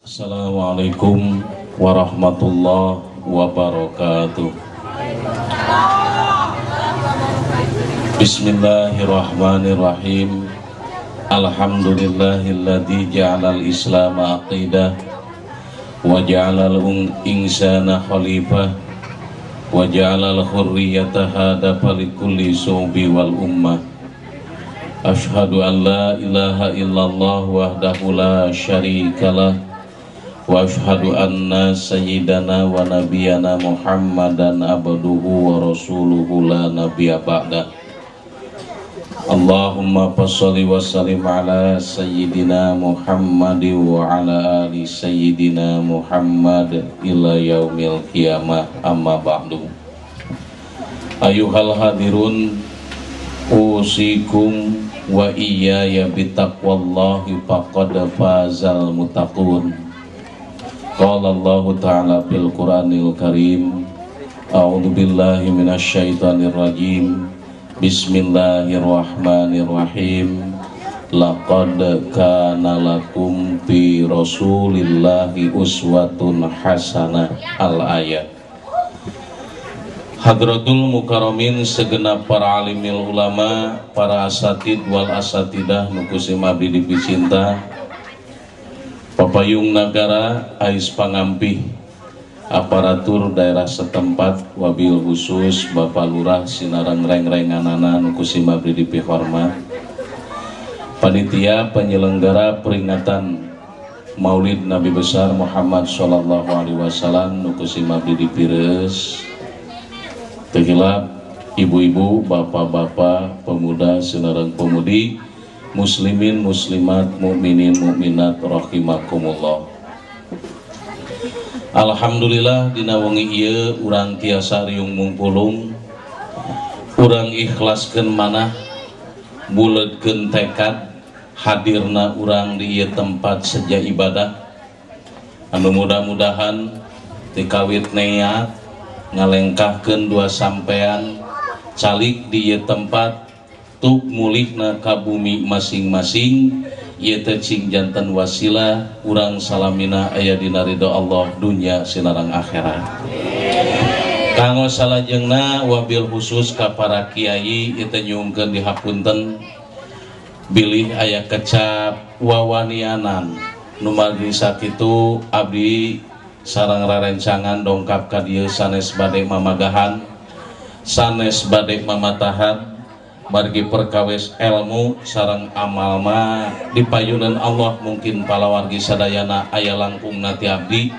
Assalamualaikum warahmatullahi wabarakatuh. Bismillahirrahmanirrahim. Alhamdulillahilladzi ja'alal islama aqidah wa ja'alal insana khalifah wa ja'alal hurriyata hadafa likulli su'bi wal ummah. Ashhadu an la ilaha illallah wahdahu la syarikalah wa ashhadu anna sayyidana wa nabiyana Muhammadan abduhu wa rasuluhu la nabiyya ba'da. Allahumma fasholli wa sallim ala sayyidina Muhammad wa ala ali sayyidina Muhammad ila yaumil qiyamah, amma ba'du. Ayuhal hadirun, usikum wa iyaya bitaqwallahi faqad fazal muttaqun. Qala Allahu ta'ala fil Qur'anil Karim, a'udzu billahi minasyaitonir rajim. Bismillahirrahmanirrahim. Laqad kana lakum fi rasulillahi uswatun hasanah. Al-ayat. Hadratul mukarramin, segenap para alimil ulama, para asatid wal asatidah nu kusim abdi dipicinta, Papayung Nagara Ais Pangampih, aparatur daerah setempat, wabil khusus Bapak Lurah Sinarang Reng-renganana nu kusim abdi dipihormat, panitia penyelenggara peringatan Maulid Nabi Besar Muhammad Shallallahu Alaihi Wasallam nu kusim abdi dipireus, terhilap ibu-ibu, bapak-bapak, pemuda sinarang pemudi, muslimin, muslimat, mukminin, mukminat rahimakumullah. Alhamdulillah dina wengi ieu urang tiasa riung mungpulung, urang ikhlaskeun manah, buleudkeun tekad hadirna urang di ieu tempat seja ibadah. Anu mudah-mudahan tikawit neat ngalengkahkeun dua sampean calik di ieu tempat tuk mulihna ka bumi masing-masing, ieu teh cing janten wasilah urang salamina aya dina ridho Allah dunya sinarang akhirat. Kanggo salajengna wabil khusus ka para kiai ieu teh nyungkeun dihapunten bilih aya kecap wawanianan nu margi sakitu abdi sareng rarencangan dongkap ka dieu sanes bade mamagahan, sanes bade mamatahan, margi perkawis ilmu sareng amal ma dipayunan Allah mungkin palawargi sadayana aya langkung nati abdi.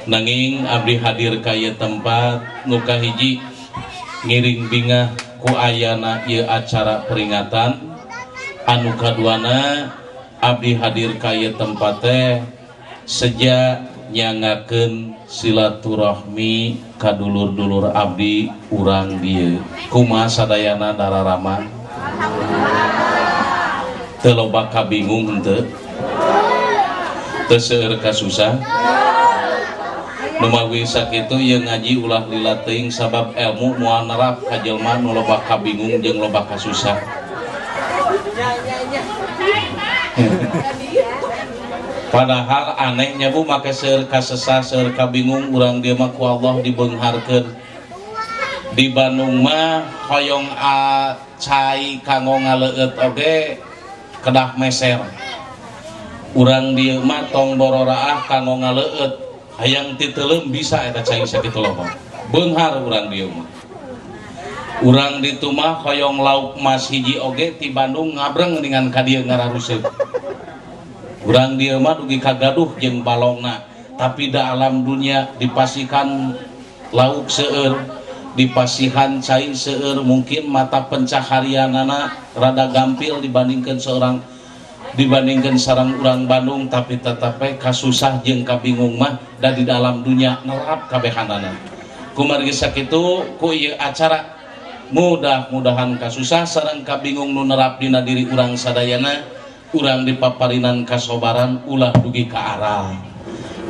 Nanging abdi hadir ka ieu tempat nu kahiji ngiring bingah ku ayana ieu acara peringatan, anu kaduana abdi hadir ka ieu tempat teh seja nyangakeun silaturahmi ka dulur-dulur abdi urang dieu. Kumaha sadayana dararama? Teu loba kabingung henteu? Teu seueur kasusah? Nu mawi sakitu ieu ngaji ulah lila teuing sabab ilmu moal nerap ka jelema nu loba kabingung jeung loba kasusah. Padahal anehnya bu, make seueur kasesah seueur kabingung urang dieu mah ku Allah dibeungharkeun. Di Bandung mah hoyong cai kanggo ngaleueut oge kedah meser. Urang dieu mah tong bororaah kanggo ngaleueut, hayang titeuleum bisa eta cai sakitu loba. Beunghar urang dieu mah. Urang ditu mah hoyong lauk mas hiji oge ti Bandung ngabreng dengan ka dieu ngararuseut. Urang dieu mah dugi kagaduh jeung balongna, tapi da alam dunia dipasikan lauk seueur, dipasihan cai seueur, mungkin mata pencaharianana rada gampil dibandingkan seorang dibandingkan sareng urang Bandung, tapi tetep we kasusah jeung kabingung mah da di dalam dunia nerap kabehanana. Kumargi sakitu ku ieu acara mudah-mudahan kasusah sareng kabingung nu nerap dina diri urang sadayana, urang dipaparinan kasobaran ulah dugi ka arah.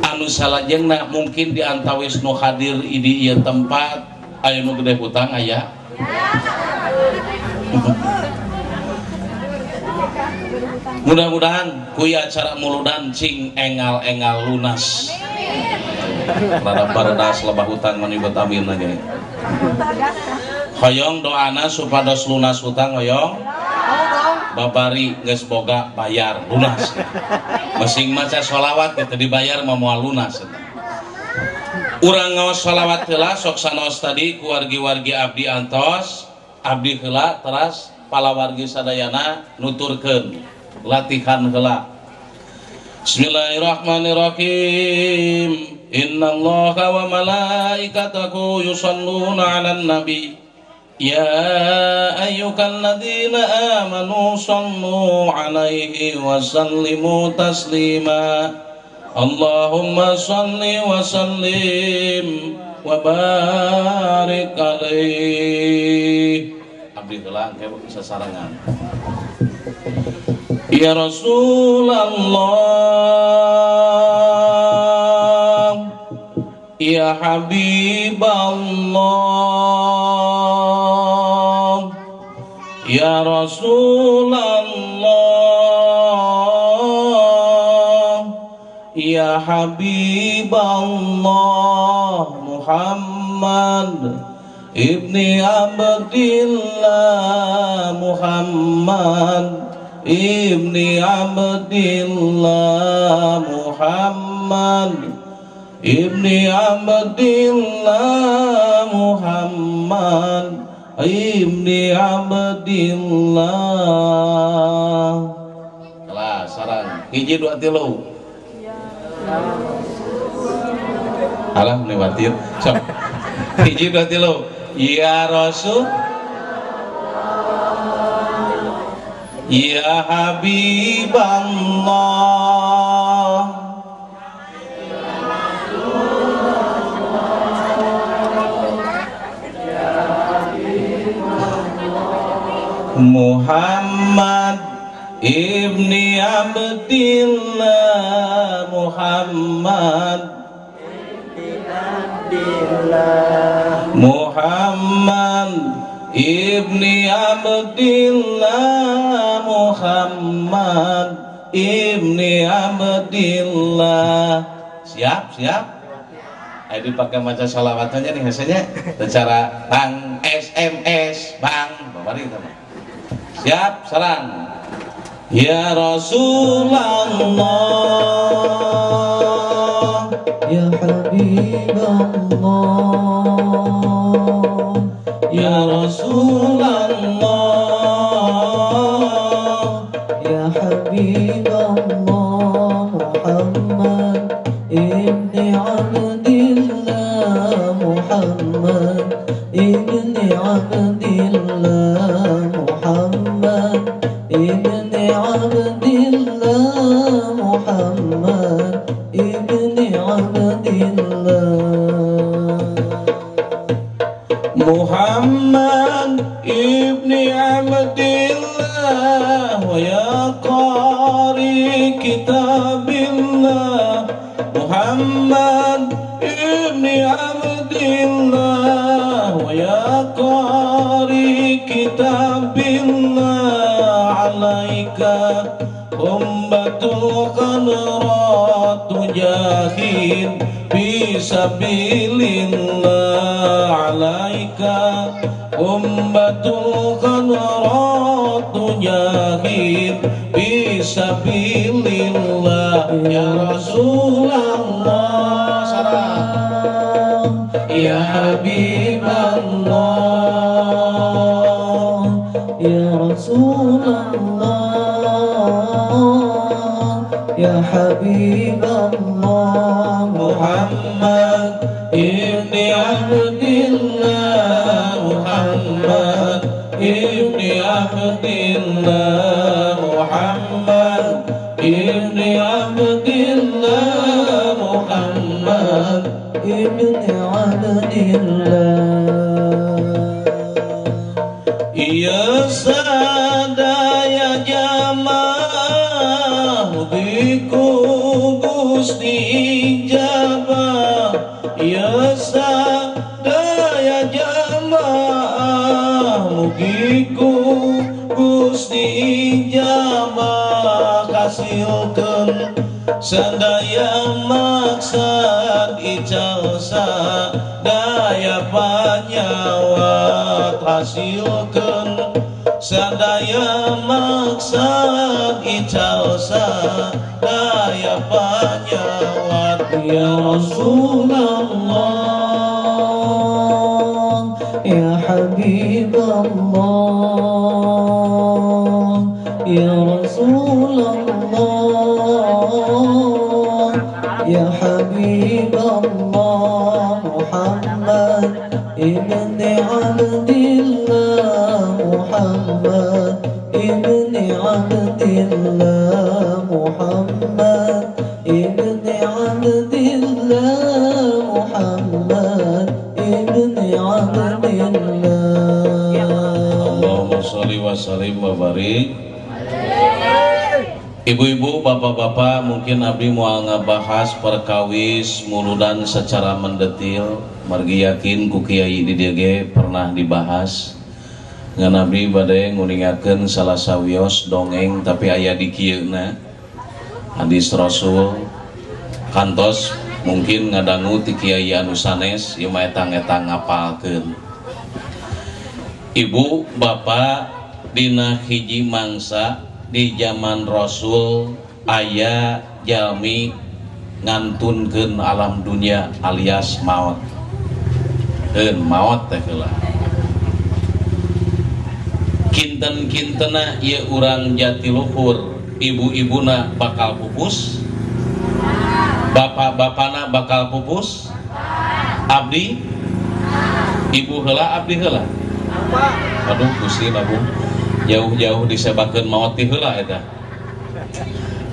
Anu salajengna mungkin di antawis nu hadir di ieu tempat aya nu gede hutang aya. Mudah-mudahan kuy acara muludan cing engal-engal lunas. Rada baredas lebah hutang mani buat amin aja. Hoyong doana supados lunas hutang hoyong. Babari geus boga bayar lunas. Masing maca sholawat gitu dibayar mah moal lunas. Urang ngaos sholawat heula sok sanaos tadi ku wargi-wargi abdi antos, abdi heula teras palawargi sadayana nuturkeun latihan heula. Bismillahirrahmanirrahim. Innallaha wa malaikatahu yusholluna 'alan nabi. Ya ayyuhalladzina amanu shallu 'alaihi wa sallimu taslima. Allahumma shalli wa sallim wa barik alaihi. Abdi heula engke sasarengan. Ya Rasulullah, ya Habiballah, ya Rasulullah, ya Habiballah, Muhammad ibni Abdillah, Muhammad ibni Abdillah, Muhammad ibni Abdillah, Muhammad ibni Abdillah. Kelas sarang hiji dua tilu. Alah mewatir. Sok. Hiji dua tilu. Ya Rasul, ya Habiballah, Muhammad ibni Abdillah, Muhammad ibni Abdillah, Muhammad ibni Abdillah, Muhammad ibni Abdillah. Siap, siap. Ayo dipakai maca sholawatannya nih hasilnya secara bang SMS bang mari kita. Siap, salam. Ya Rasulullah, ya Habiballah, ya Rasulullah, ya Habiballah, Muhammad ibni Abdillah, Muhammad ibni Abdillah, Muhammad ibni Abdillah, Muhammad ibni Abdillah, Muhammad ibni Abdillah, wa ya qari kitabillah, Muhammad ibni Abdillah, wa ya qari kitabillah, alaika ummatul qadrat tujahid fi sabilillah, alaika ummatul qadrat tujahid fi sabilillah. Ya Rasulullah, salam, ya Habiballah, ya Rasulullah, ya Habiballah, Muhammad ibni Abdillah, Muhammad ibni Abdillah, Muhammad ibni Abdillah, Muhammad ibni Abdillah. Ya sadaya jamaah biku Gusti ijabah, ya sadaya jamaah mugi ku Gusti ijabah. hasilkeun sadaya maksad ical sadaya panyawat hasilkeun sadaya maksad ical sadaya panyawat. Ya Rasulullah, ya Habib Allah, ya Rasulullah, ya Habib Allah, Muhammad ibn Abdillah, Muhammad ibn Abdillah, Muhammad ibn Abdillah, Muhammad ibn Abdillah. Allahumma sholli wa sallim wa barik. Ibu-ibu, bapak-bapak, mungkin abdi moal ngabahas perkawis muludan secara mendetil, margi yakin ku kiai di dieu ge pernah dibahas. Ngan abdi bade nguningakeun salah sawios dongeng tapi aya di kieuna. Hadis Rasul kantos mungkin ngadangu ti kiai anu sanes ieu mah etang-etang ngapalkeun. Ibu, bapak, dina hiji mangsa di zaman Rasul aya jalmi ngantunkeun alam dunia alias maot. Keun maot teh heula. Kinten-kintena ieu urang jatiluhur, ibu-ibuna bakal pupus, bapak-bapana bakal pupus, abdi ibu heula abdi heula. Aduh Gusti Agung, jauh-jauh disebakeun maot ti heula eta.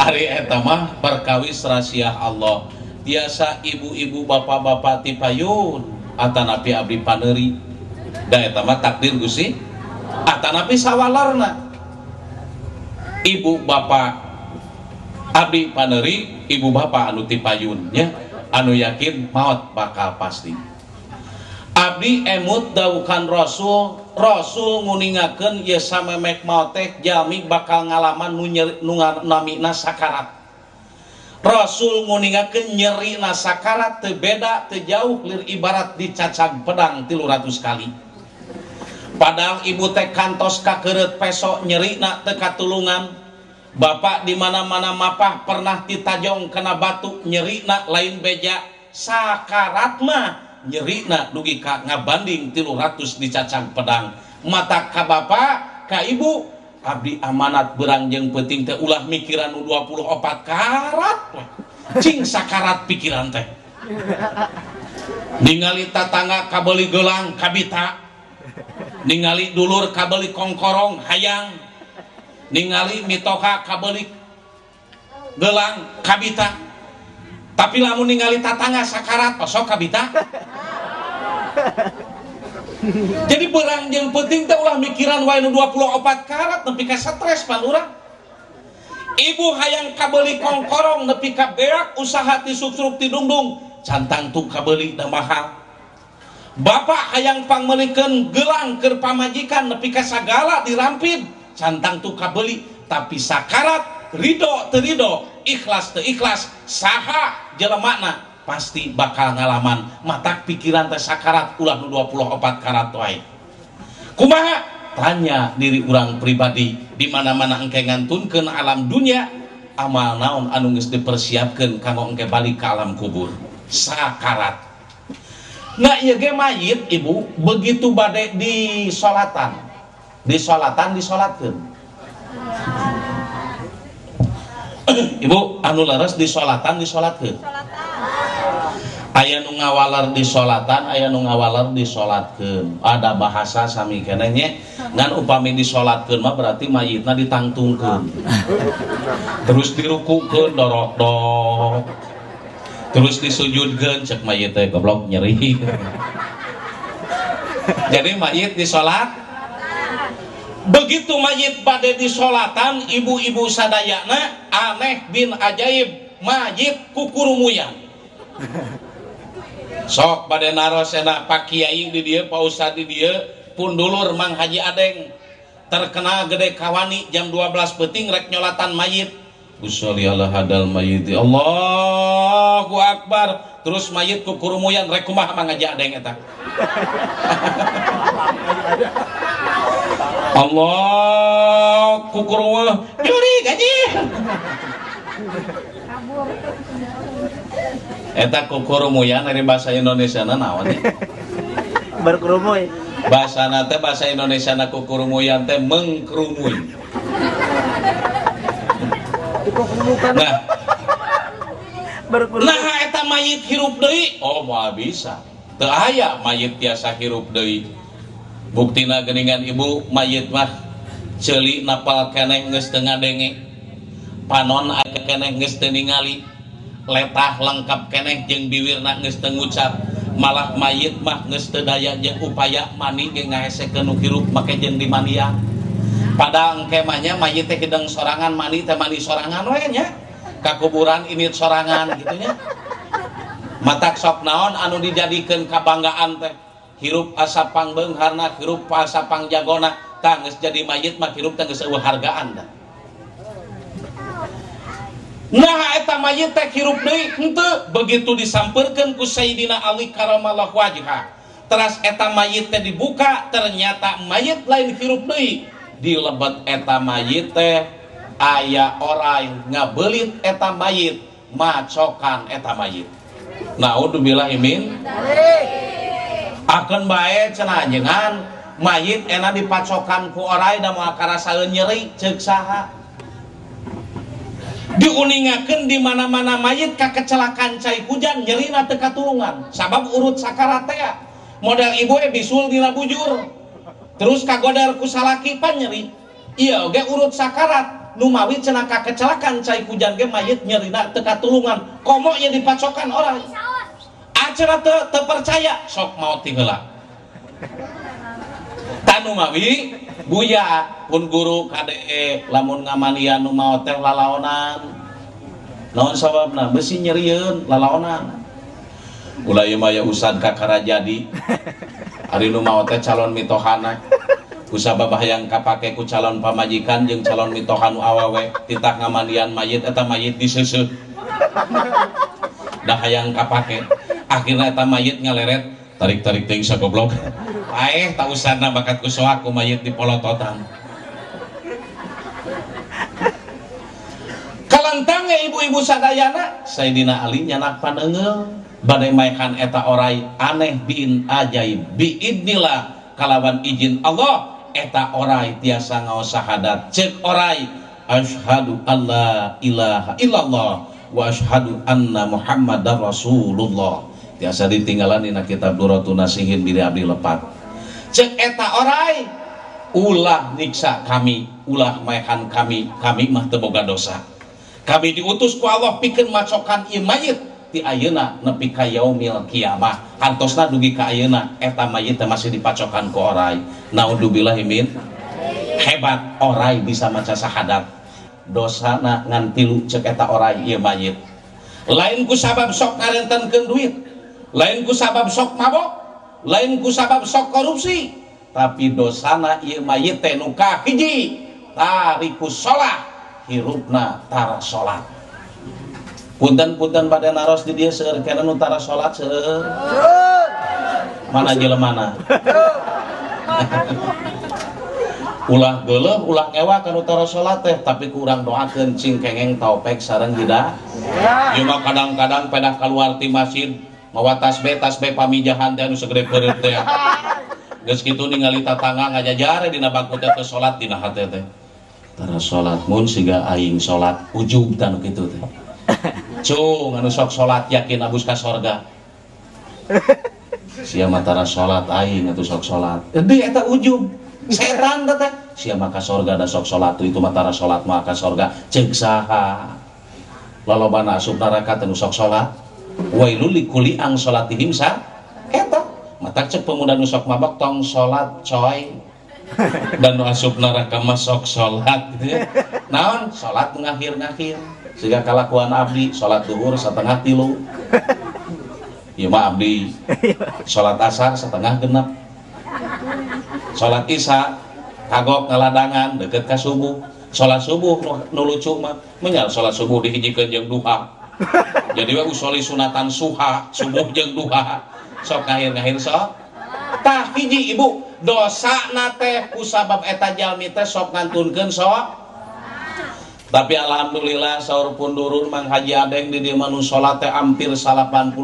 Ari eta mah perkawis rahasia Allah. Tiasa ibu-ibu bapak-bapak ti payun atanapi abdi paneuri. Da eta mah takdir Gusti. Atanapi sawalarna. Ibu bapak abdi paneuri, ibu bapak anu ti payun nya, anu yakin maot bakal pasti. Abdi emut dawukan Rasul, Rasul nguningakeun ye samemek maot teh jalmi bakal ngalaman nu namina sakarat. Rasul nguningakeun nyerina sakarat teu beda teu jauh lir ibarat dicacag pedang 300 kali. Padahal ibu teh kantos kakeureut peso nyerina teu katulungan. Bapak di mana-mana mapah pernah ditajong kena batu nyerina lain beja. Sakarat mah nyerina dugi ka ngabanding 300 dicacag pedang. Mata ka bapak ka ibu abdi amanat berang jeung peuting teh ulah mikiran nu 24 karat we. Cing sakarat pikiran teh. Ningali tatangga kabeuli gelang kabita, ningali dulur kabeuli kongkorong hayang, ningali mitoha kabeuli gelang kabita. Tapi lamun ningali tatangga sakarat osok kabita. Jadi berang jeung penting teh ulah mikiran wae nu 24 karat nepi ka stres pan urang. Ibu hayang kabeuli kongkorong nepi ka beak usaha ti suksruk ti dungdung, cantang tu kabeuli da mahal. Bapak hayang pangmeulikeun gelang keur pamajikan nepi ka sagala dirampid, cantang tu kabeuli, tapi sakarat ridho teu ridho, ikhlas teu ikhlas, saha jelemana pasti bakal ngalaman. Matak pikiran teh sakarat ulah nu 24 karat wae. Kumaha? Tanya diri urang pribadi di mana-mana engke ngantunkeun alam dunia, amal naon anu geus dipersiapkeun kanggo engke balik ka alam kubur. Sakarat. Nah ieu ge mayit ibu begitu bade disolatan, disolatan disolatkeun. Ibu anu leres disolatan disolatkeun. Aya nu ngawaler disolatan, aya nu ngawaler disolatkeun. Ada bahasa sami keneh nya. Ngan upami disolatkeun mah berarti mayitna ditangtungkeun. Terus dirukukeun dorok-dok. Terus disujudkeun cek mayit teh goblok nyeri. Jadi mayit disolat. Begitu mayit bade disolatan, ibu-ibu sadayana aneh bin ajaib mayit kukurumuyan. Sok bade naros enak Pak Kiai di dieu, Pak Ustad di dieu, pun dulur Mang Haji Adeng terkenal gede kawani jam 12 peuting rek nyolatan mayit. Usolli ala hadal mayyit. Allahu akbar. Terus mayit ku kurumuyan rek kumaha mangajak deng eta. Allah kukurumuh juri gaji. Eta kukurumuyan dari bahasa Indonesia na naon nya? Berkerumuy. Bahasana teh bahasa Indonesia na kukurumuyan teh mengkerumuy. Nah, nah eta mayit hirup deui, oh moal bisa. Teu aya mayit tiasa hirup deui. Buktina geuningan ibu mayit mah ceuli napal keneh geus teu ngadenge. Panon aya keneh geus teu ningali. Letah lengkap keneh jeung biwirna geus teu ngucap. Malah mayit mah geus teu daya jeung upaya mani ge ngahesekeun nu hirup make jeung dimandian. Padahal engke mah nya mayit teh hidang sorangan, mani teh mani sorangan we nya. Ka kuburan ini sorangan gitu nya. Matak sok naon anu dijadikeun kabanggaan teh. Hirup asa pangbeungharna, hirup asa pangjagona, tah geus jadi mayit mah hirup teh geus eueuh hargaan dah. Nah eta mayit teh hirup deui henteu, begitu disampeurkeun ku Sayyidina Ali karamallahu wajhah. Teras eta mayit teh dibuka, ternyata mayit lain hirup deui. Di lebet eta mayit teh aya orai ngabelit eta mayit, macokan eta mayit. Naudzubillah min akan bae cenah jengan mayit enak dipacokan ku orai da moal karasaeun nyeri ceuk saha. Diuningakeun di mana-mana mayit kakecelakaan cai hujan nyerina teu katulungan sabab urut sakarat teh model ibu bisul dina bujur. Terus kagodar ku salaki pan nyeri. Iya oge urut sakarat numawi cenah kakecelakaan cai hujan ge mayit nyerina teu katulungan komo nya dipacokan orang. Acara teu percaya sok maot ti heula. Tanu mawi buya pun guru KDE lamun ngamanian nu maot teh lalaonan. Naon sababna besi nyerieun lalaonan. Ulah ieu mah ya usad kakara jadi. Ari nu maot teh calon mitohana. Kusabab hayang kapake ku calon pamajikan jeung calon mitohan nu awewe titah ngamandian mayit eta mayit diseuseuh. Dah hayang kapake. Akhirna eta mayit ngaleret tarik-tarik teuing sagoblok. Paeh ta usahana bakat ku soak ku mayit dipolototan. Kalantang ibu-ibu sadayana Sayyidina Ali nyanak paneunggeul bade maehan eta orai aneh bin ajaib biidnillah kalawan izin Allah eta orai tiasa ngaos syahadat ceuk orai asyhadu alla ilaha illallah wa asyhadu anna muhammadar rasulullah. Tiasa ditinggalan dina kitab Duratun Nasihin biri abdi lepat. Ceuk eta orai ulah nyiksa kami, ulah maehan kami, kami mah teu boga dosa. Kami diutus ku Allah pikeun macokan ieu mayit ti ayeuna nepi ka yaumil kiamah. Hantosna dugi ka ayeuna eta mayit teh masih dipacokan ku orai. Naudzubillahi min. Hebat orai bisa maca syahadat. Dosana ngan tilu ceuk eta orai ieu mayit. Lain ku sabab sok ngarentenkeun duit, lain ku sabab sok mabok, lain ku sabab sok korupsi, tapi dosana ieu mayit teh nu kahiji tarikus sholat, hirupna tara sholat. Punten-punten bade naros di dieu seueur keneh nu tara sholat seueur. Mana jelemana? Ulah geuleuh, ulah ngewa ka nu tara sholat teh, tapi ku urang doakeun cing kengeng taupek sareng hidayah. Ieu mah kadang-kadang pedah kaluar ti masjid mawa tasbih pamijahan teh anu segede peureut teh. Geus kitu ningali tatangga ngajajare dina bangku teh teu salat dina hate teh. Tara salat mun siga aing salat ujub tah nu kitu teh. Cung anu sok salat yakin abus ka sorga. Sia mah tara salat aing atuh sok salat. Deui eta ujub. Setan teh. Sia mah ka sorga da sok salat itu mah tara salat mah ka sorga. Ceuk saha? Lalobana asup neraka teh nu sok salat. Wailul likuli ang salatihim sa eta matak cek pemuda nu sok mabok tong salat coy dan nu asup neraka mah sok salat gitu ya. Naon salat ngakhir-ngakhir siga kalakuan abdi salat duhur 2:30 ieu mah abdi salat asar 5:30 salat isya kagok ngaladangan deket ka subuh Salat subuh nu lucu mah menyal salat subuh dihijikeun jeung duha. Jadi we usoli sunatan suha, subuh jeung duha. Sok ngahir-ngahir sok. Tah hiji ibu, dosana teh kusabab eta jalmi teh sok ngantunkeun sok. Tapi alhamdulillah saur pundurun Mang Haji Adeng di dieu mah nu salat teh hampir 88%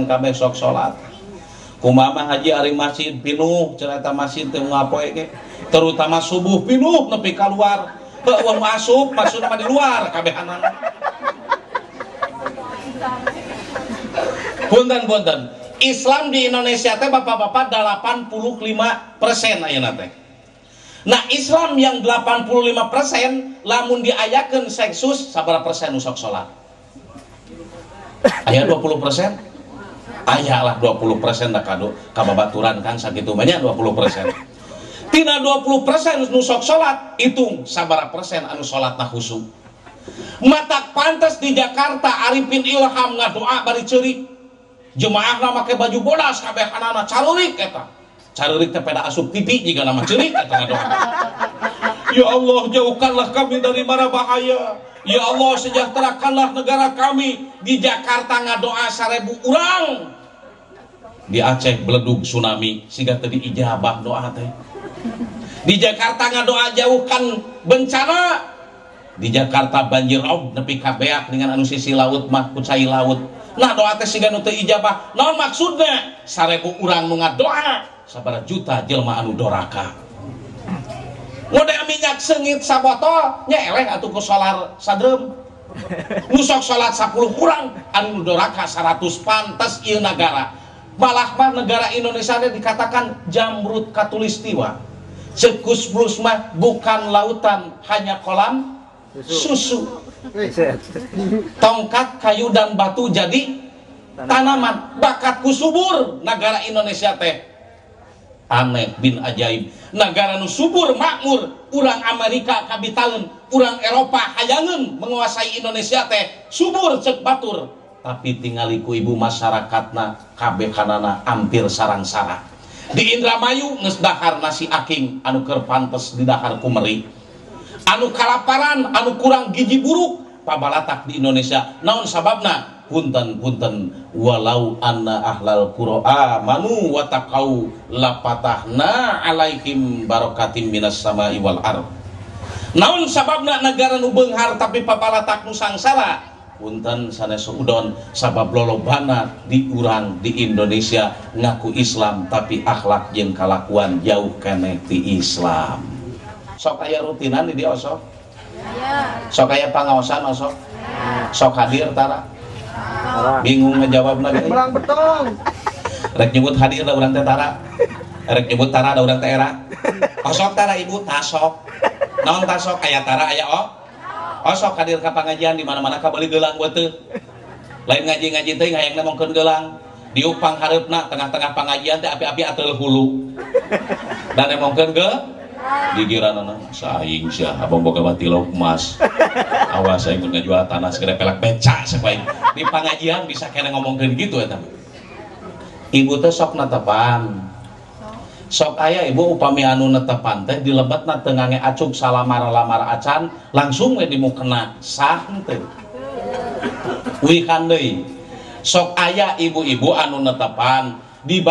kabeh sok salat. Kumaha Mang Haji ari masjid pinuh, cenah eta masjid teh ngapoe ge. Terutama subuh pinuh nepi kaluar. Heueuh nu asup maksudna mah di luar kabehanana. Punten-punten. Islam di Indonesia teh bapak-bapak 85% ayeuna teh. Nah Islam yang 85% lamun diayakeun sensus sabaraha persen nu sok salat? Aya 20%? Aya lah 20% da kado kababaturan kan sakitu banyak 20%. Tina 20% nu sok salat, hitung sabaraha persen anu salatna khusyuk. Matak pantes di Jakarta Arifin Ilham ngadoa bari ceurik. Jemaahna make baju bodas kabehanana carurik eta. Carurik teh peda asup TV jiga nama ceurik eta ngadoa. Ya Allah jauhkanlah kami dari mara bahaya. Ya Allah sejahterakanlah negara kami. Di Jakarta ngadoa 1000 urang. Di Aceh beledug tsunami siga teu diijabah doa teh. Di Jakarta ngadoa jauhkan bencana. Di Jakarta banjir rob nepi ka beak dengan anu sisi laut mah ku cai laut. Nah doa teh siga nu teu ijabah. Naon maksudna? 1000 urang nu ngadoa sabaraha juta jelema anu doraka. Model minyak seungit sabotol nya eleh atuh ku solar sadreum. Nu sok salat 10 urang anu doraka 100 pantes ieu nagara. Malah mah negara Indonesia teh dikatakan jamrut katulistiwa. Ceuk Gus Plus mah bukan lautan hanya kolam susu. Tongkat kayu dan batu jadi tanaman. Bakatku subur negara Indonesia teh. Aneh bin ajaib. Negara nu subur makmur, urang Amerika kabitaleun, urang Eropa hayangeun menguasai Indonesia teh subur ceuk batur. Tapi tingali ku ibu masyarakatna kabehanana hampir sarang-sarang. Di Indramayu geus dahar nasi aking anu keur pantes didahar ku meri. Anu kalaparan, anu kurang gizi buruk pabalatak di Indonesia. Naon sababna? Punten-punten walau anna ahlal qura amanu wa taqau lapatahna alaihim barakatim minas samai wal ard. Naon sababna negara nu beunghar tapi pabalatak nu sangsara? Punten sanes udon sabab lolobana di urang di Indonesia ngaku Islam tapi akhlak jeung kalakuan jauh keneh ti Islam. Sok aya rutinan di dieu osok? Sok aya pangaosan osok? Sok hadir tara? Bingung ngejawab lagi. Belang betong. Rek nyebut hadir da urang teh tara. Rek nyebut tara da urang teh era. Osok tara ibu tasok. Naon tasok aya tara aya o? Osok hadir ka pangajian di mana-mana kabeuli geulang beuteung. Lain ngaji-ngaji teh hayang ngomongkeun geulang. Diuk panghareupna tengah-tengah pangajian teh api-api ateul hulu. Dan ngomongkeun ge gigiranana saing sia abang boga batilok emas. Awas aing mun ngajual tanah segede pelak beca sapaing. Di pangajian bisa kena ngomongkeun gitu eta. Ibu teh sok netepan. Sok aya ibu upami anu netepan teh dilebetna teu ngange acuk salamar-lamar acan langsung we dimukena sah henteu. Wikan deui. Sok aya ibu-ibu anu netepan di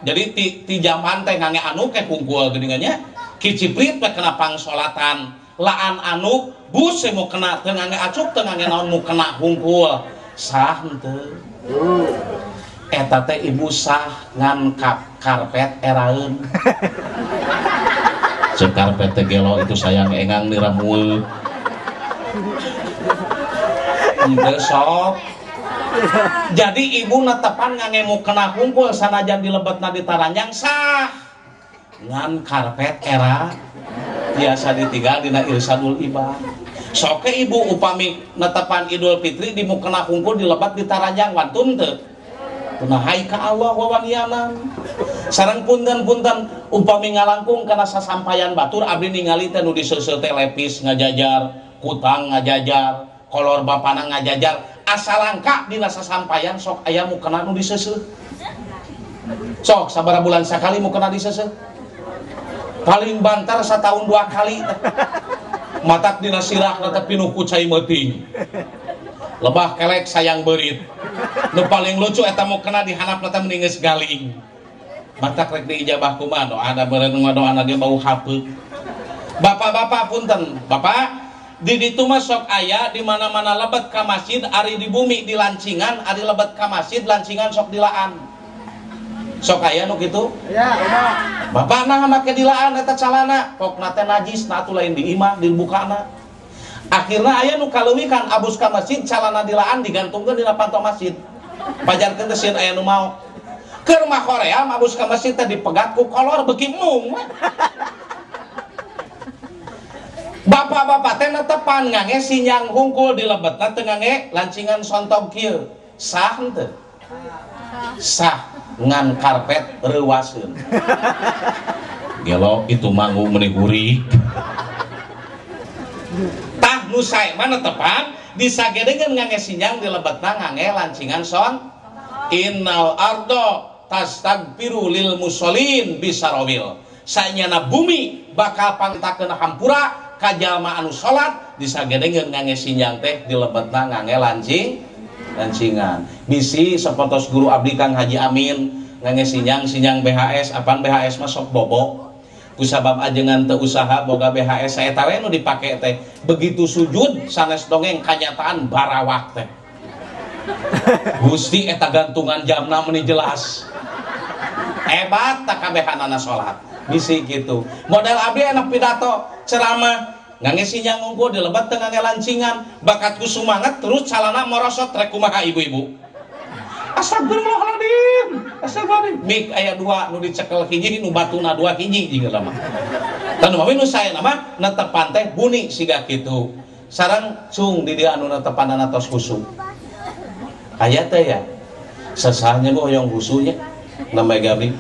jadi ti jaman teh ngange anu ke kungkul geuningan nya. Kiciprit we kena pangsolatan laan anu bus mau kena teu ngange acuk teu ngange naon mu kena hungkul sah henteu. Eta teh ibu sah ngan karpet eraeun. Ceuk karpet teh gelo itu sayang engang diramueun. Henteu sok. Jadi ibu netepan ngange mu kena hungkul sanajan dilebetna ditaranjang sah. Ngan karpet era biasa ditinggal dina irsadul ibad. Soke ibu upami netepan Idul Fitri di mukena hungkul dilebat ditaranjang wantun teu. Tunahai ka Allah wawanianan. Sareng punten-punten upami ngalangkung kana sasampayan batur abdi ningali teh nu diseuseuh teh lepis ngajajar, kutang ngajajar, kolor bapana ngajajar, asa langka dina sasampayan sok aya mukena nu diseuseuh. Sok sabaraha bulan sakali mukena diseuseuh. Paling banter setahun 2 kali. Matak dina sirahna teh pinuh ku cai meuting. Lebah kelek sayang beurit. Nu paling lucu eta mau kena di handapna teh meni geus galing. Matak rek diijabah kumaha doana beureun ngadoana ge bau hapeuk. Bapak-bapak punten, bapak di ditu mah sok aya di mana-mana lebet ka masjid ari di bumi di lancingan, ari lebet ka masjid lancingan sok dilaan. Sok aya nu kitu? Ya, udah. Bapak nah make dilaan eta calana, pokna teh najis, nah atuh lain di imah dibukana. Akhirna aya nu kaleuwikan abus ka masjid calana dilaan digantungkeun dina panto masjid. Pajarkeun teh sieun aya nu maok. Keur mah Korea abus ka masjid teh dipegat ku kolor beuki mung. Bapak-bapak teh netepan ngange sinyang hungkul di lebetna teu ngange lancingan sontog kieu. Sah henteu? Sah ngan karpet reuwaseun. Gelo itu manggu meuni hurik. Tah nu sae mah netepan disagedengeun ngange sinyang di lebetna ngange lancingan son. Innal ardo tastagfiru lil musallin bisarawil. Sanyana bumi bakal pangtakeun hampura ka jalma anu salat disagedengeun ngange sinyang teh di lebetna ngange lancingan. Bisi sapertos guru abdi Kang Haji Amin ngange sinyang sinyang BHS apan BHS mah sok bobok. Kusabab ajengan teu usaha boga BHS saeta we nu dipake teh. Begitu sujud sanes dongeng kanyataan barawak teh. Gusti eta gantungan jamna meuni jelas. Hebat takabehanana salat. Bisi gitu. Model abdi enak pidato ceramah ngange sinyang unggul di lebet teu ngange lancingan, bakat ku sumanget terus calana morosot rek kumaha ibu-ibu. Astagfirullahaladzim. Astagfirullahaladzim. Mik aya dua nu dicekel hiji nu batuna dua hiji jeung mah. Tah nu nu saena mah netepan teh buni siga kitu. Sareng cung di dieu anu netepanana tos khusyuk. Aya teh ya. Sesahnya gua hoyong khusyuknya. Namanya gabri.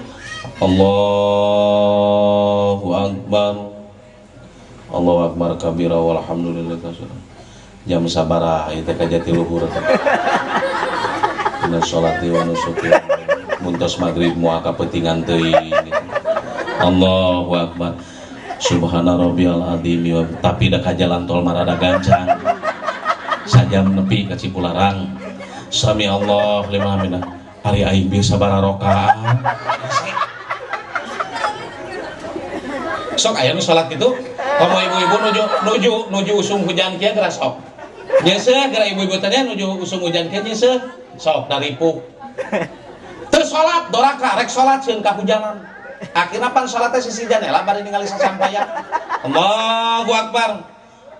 Allahu Akbar. Allahu Akbar kabira walhamdulillah katsira. Jam sabaraha ieu teh ka Jatiluhur teh. Dina sholati wa nusuki. Muntos magrib moal kapeutingan teuing. Allahu Akbar. Subhana rabbiyal azim wa tapi da ka jalan tol marada gancang. Sajam nepi ka Cipularang. Sami Allah liman hamidah. Ari aing bieu sabaraha rakaat. Sok aya nu salat kitu, komo ibu-ibu nuju usum hujan kieu geura sok. Nyeuseuh geura ibu-ibu teh nuju usum hujan kieu nyeuseuh, sok daripuh. Teu salat doraka rek salat sieun kahujanan. Akhirna pan salat teh sisi janela bari ningali sasampaya. Allahu Akbar.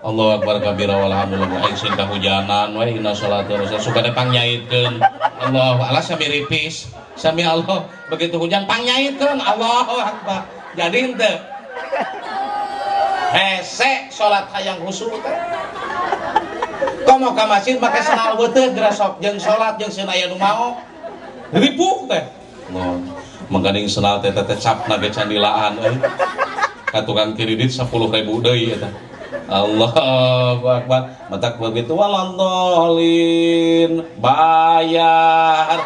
Allahu Akbar kabira walhamdulillah aing sieun kahujanan we inna salatu rasul suka pangyaitkeun. Allahu alah sami ripis, sami Allah begitu hujan pangyaitkeun Allahu Akbar. Jadi henteu hese salat hayang khusyuk teh. Komo ka masjid make sendal beuteung geura sok jeung salat jeung sieun aya nu maok. Ripuh teh. No, mangkaning sendal teh teh capna ge candilaan euy. Ka tukang kredit 10.000 deui eta. Allahu Akbar. Matak begitu waladhdallin bayar.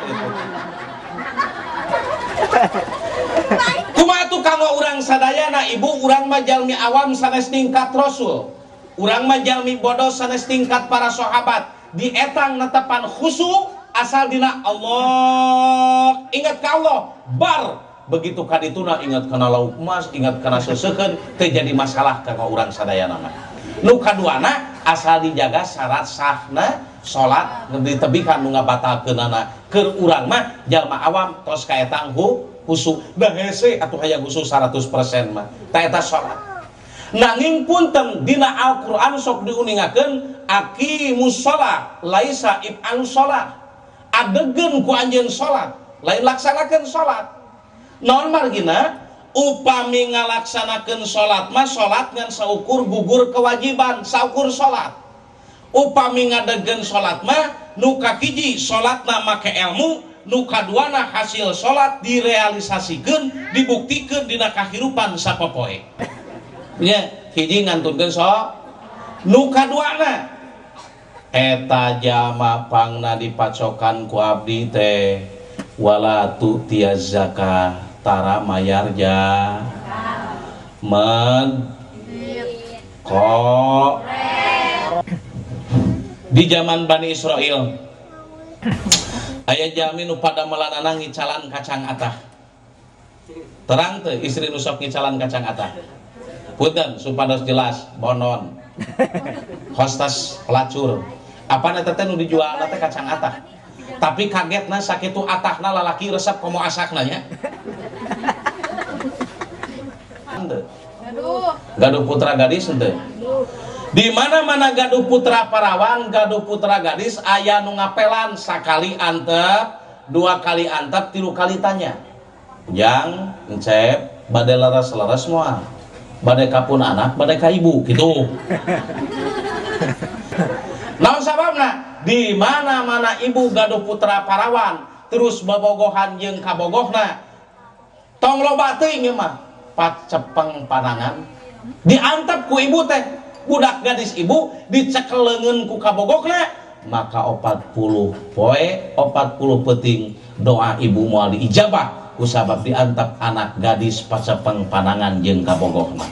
Kumaha tuh kanggo urang sadayana ibu urang mah jalmi awam sanes tingkat rasul. Urang mah jalmi bodoh sanes tingkat para sahabat. Di etang netepan khusyuk asal dina Allah ingat ka Allah bar begitu kadituna ingat kana lauk emas ingat kana seuseukkeun teu jadi masalah kanggo urang sadayana mah. Nu kaduana asal dijaga syarat sahna salat ditebikan nu ngabatalkeunana keur urang mah jalma awam tos kaetang khusyuk da hese atuh hayang khusyuk 100% mah ta eta salat. Nanging punten dina Al-Qur'an sok diuningakeun aqimus shalah laisa if'alus shalah. Adegeun ku anjeun salat lain laksanakeun salat. Naon margina upami ngalaksanakeun salat mah salat ngan saukur gugur kewajiban saukur salat. Upami ngadegeun salat mah nu kahiji salatna make ilmu, nu kaduana hasil salat direalisasikeun dibuktikeun dina kahirupan sapopoe. Nya hiji ngantunkeun sok nu kaduana eta jama pangna dipacokan ku abdi teh wala tu tiaz zakah tara mayar ja med Kok di zaman Bani Israel aya jalmi nu padamelanana ngicalan kacang atah. Terang teu istri nu sok ngicalan kacang atah? Punten supados jelas bonon. Hostes pelacur. Apana teh nu dijualna teh kacang atah. Tapi kagetna sakitu atahna lalaki resep komo asakna nya. Gaduh putra gadis henteu. Di mana-mana gaduh putra parawan, gaduh putra gadis aya nu ngapelan sakali antep, dua kali antep, tilu kali tanya. Ujang, encep, bade leres-leres moal. Bade kapun anak, bade ka ibu gitu. Naon sababna? Di mana-mana ibu gaduh putra parawan, terus bobogohan jeung kabogohna. Tong loba teuing ieu mah, pacepeng panangan. Diantep ku ibu teh, budak gadis ibu dicekel leungeun ku kabogohna, maka 40 poe, 40 peuting doa ibu moal diijabah kusabab diantep anak gadis pacepeng panangan jeung kabogohna.